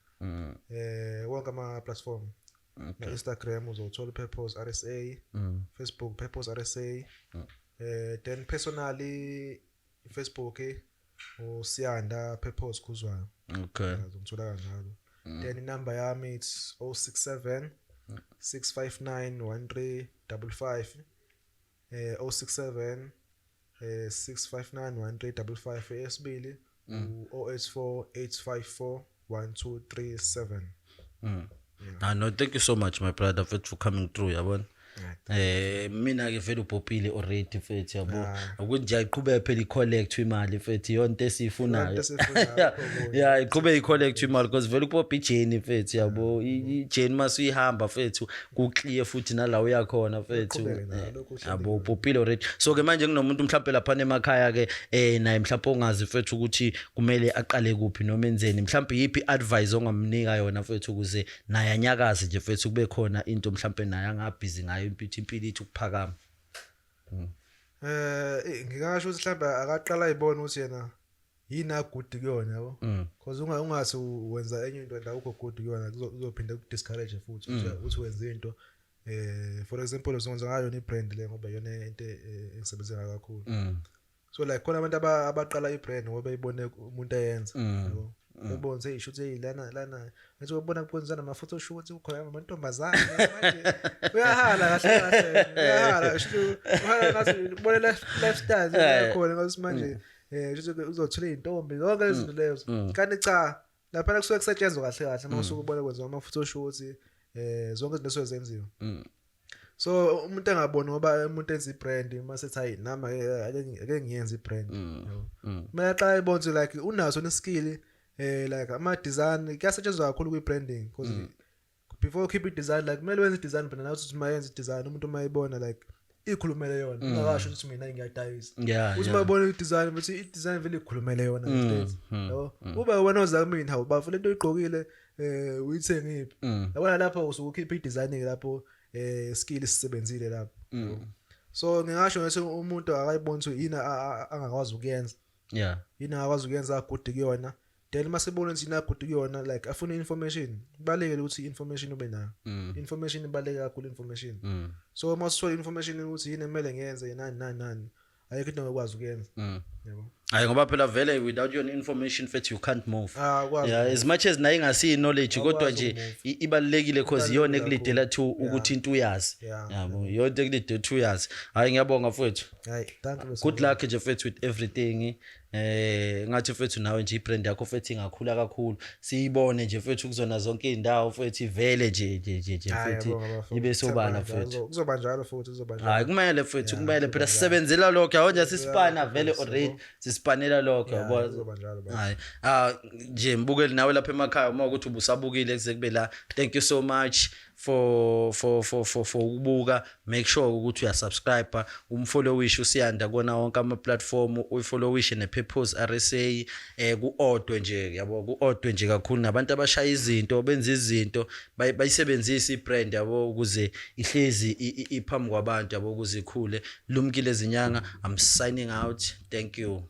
Wonke ama platform. Na Instagram uzothola purpose RSA, Facebook purpose RSA. Then personally Facebook uSiyanda Purpose Khuzwayo. Uzongithola kanjalo. Then inumber yami it's 067 659 1355, 067 659 1355. Esibili u-084 854 1237. Ah no, thank you so much, my brother, for coming through, yabona. Mina ke vele ubhopile already, mfethu, yabo, ukuthi nje ayiqhubeke phela i-collect imali, mfethu, iyonto esiyifunayo. Iyonto esiyifunayo, akukho okunye. Yeah, iqhubeke i-collect imali because vele ukubopha i-journey, mfethu, yabo, i-journey masuyihamba, mfethu, ku-clear futhi nala uyakhona, mfethu. Uqhubeke nayo, lokhu uhleli. Yabo, ubhopile already. So ke manje kunomuntu mhlawumbe lapha emakhaya ke naye mhlawumbe ongazi, mfethu, ukuthi kumele aqale kuphi noma enzeni, mhlawumbe yiphi advice ongamnika yona, mfethu, ukuze naye anyakaze nje, mfethu, kube khona into mhlawumbe naye angabhizi ngayo impilo ithi ukuphakama? Ngingasho ukuthi mhlawumbe akaqala ayibone ukuthi yena yini a-good kuyona, yabo, because ungathi wenza enye into and awukho good kuyona, kuzophinda ku-discourage futhi ukuthi wenze into. For example, uzokwenza ngayo yona i-brand le ngoba iyona into engisebenze ngayo kakhulu. So like khona abantu abaqala i-brand ngoba beyibone umuntu eyenza, yabo, ubone ukuthi hey, shuthi hey, lana lana ngathi ubona kwenzana ama-photo shoot, kukhona amantombazane, manje uyahala kahle kahle, uyahala, shuthi uhala ngathi ubone lifestyle yakhona ngathi manje shuthi uzothola izintombi, zonke izinto lezo, kanti cha, lapha kusuke kusetshenzwa kahle kahle uma usuke ubona kwenziwa ama-photo shoot, zonke izinto esuke zenziwa. So umuntu engaboni ngoba umuntu enza i-brand mase ethi, hayi, nami ake ngiyenze i-brand, yabo. Kumele aqale ayibone ukuthi like unaso ne-skill, like ama design kuyasetshenziswa kakhulu kwi-branding, because before ukhiphe i-design, like kumele wenze i-design phela nawe, ukuthi uma yenza i-design umuntu uma eyibona, like ikhulumele yona, ungakasho ukuthi mina ngiyadayisa. Uthi uma ubona i-design, ukuthi i-design vele ikhulumele yona straight, yabo, ube wena oza kumina, hawu bafo, lento oyigqokile uyithengiphi? Yabona, lapho usuke ukhipha i-design lapho, skill sisebenzile lapho. So ngingasho ngithi umuntu akayiboni ukuthi yini angakwazi ukuyenza, yini angakwazi ukuyenza a-good kuyona. Then masebona ukuthi yini a-good kuyona, like afune information. Kubalulekile ukuthi i-information ube nayo. Information ibaluleke kakhulu, information. So uma usithola information ukuthi yini emele ngiyenze, nani nani nani, ayikho into ongakwazi ukuyenza, yabo. Hayi, ngoba phela vele without your information, mfethu, you can't move. Ah, ukwazi. Yeah, as much as nayo ingasiyi knowledge, kodwa Awukwazi nje uku-move. ibalulekile cause iyona Ibalulekile ekulidela to ukuthi into uyazi. Yabo, iyona ekulidela to uyazi. Hayi, ngiyabonga, mfethu. Hayi, thank you. Good luck nje, mfethu, with everything. Ngathi, mfethu, nawe nje i-brand yakho, mfethu, ingakhula kakhulu, siyibone nje, mfethu, kuzona zonke izindawo, mfethu, ivele nje Hayi, mfethu, ngiyabonga, bafo. ibe sobala, Themba njalo. mfethu. Kuzoba njalo futhi, kuzoba njalo. Hayi, kumele, mfethu, kumele phela. Kuzoba njalo. Sisebenzela lokho, yabo nje, sisipana vele yabo. already, sisipanela lokho, yabo. Kuzoba njalo, baba. Hayi, ah nje mbukeli nawe lapha emakhaya, uma ukuthi ubusabukile kuze kube la, thank you so much for ukubuka. Make sure ukuthi uyasubscribe, umfollowishe uSiyanda kona wonke ama platform, uyifollowishe nePurpose RSA. Kuodwe nje, yabo, kuodwe nje kakhulu nabantu abashaya izinto, benza izinto, bayisebenzise ibrand, yabo, ukuze ihlezi iphambi kwabantu, yabo, ukuze ikhule. Lumkile Zinyanga, I'm signing out. Thank you.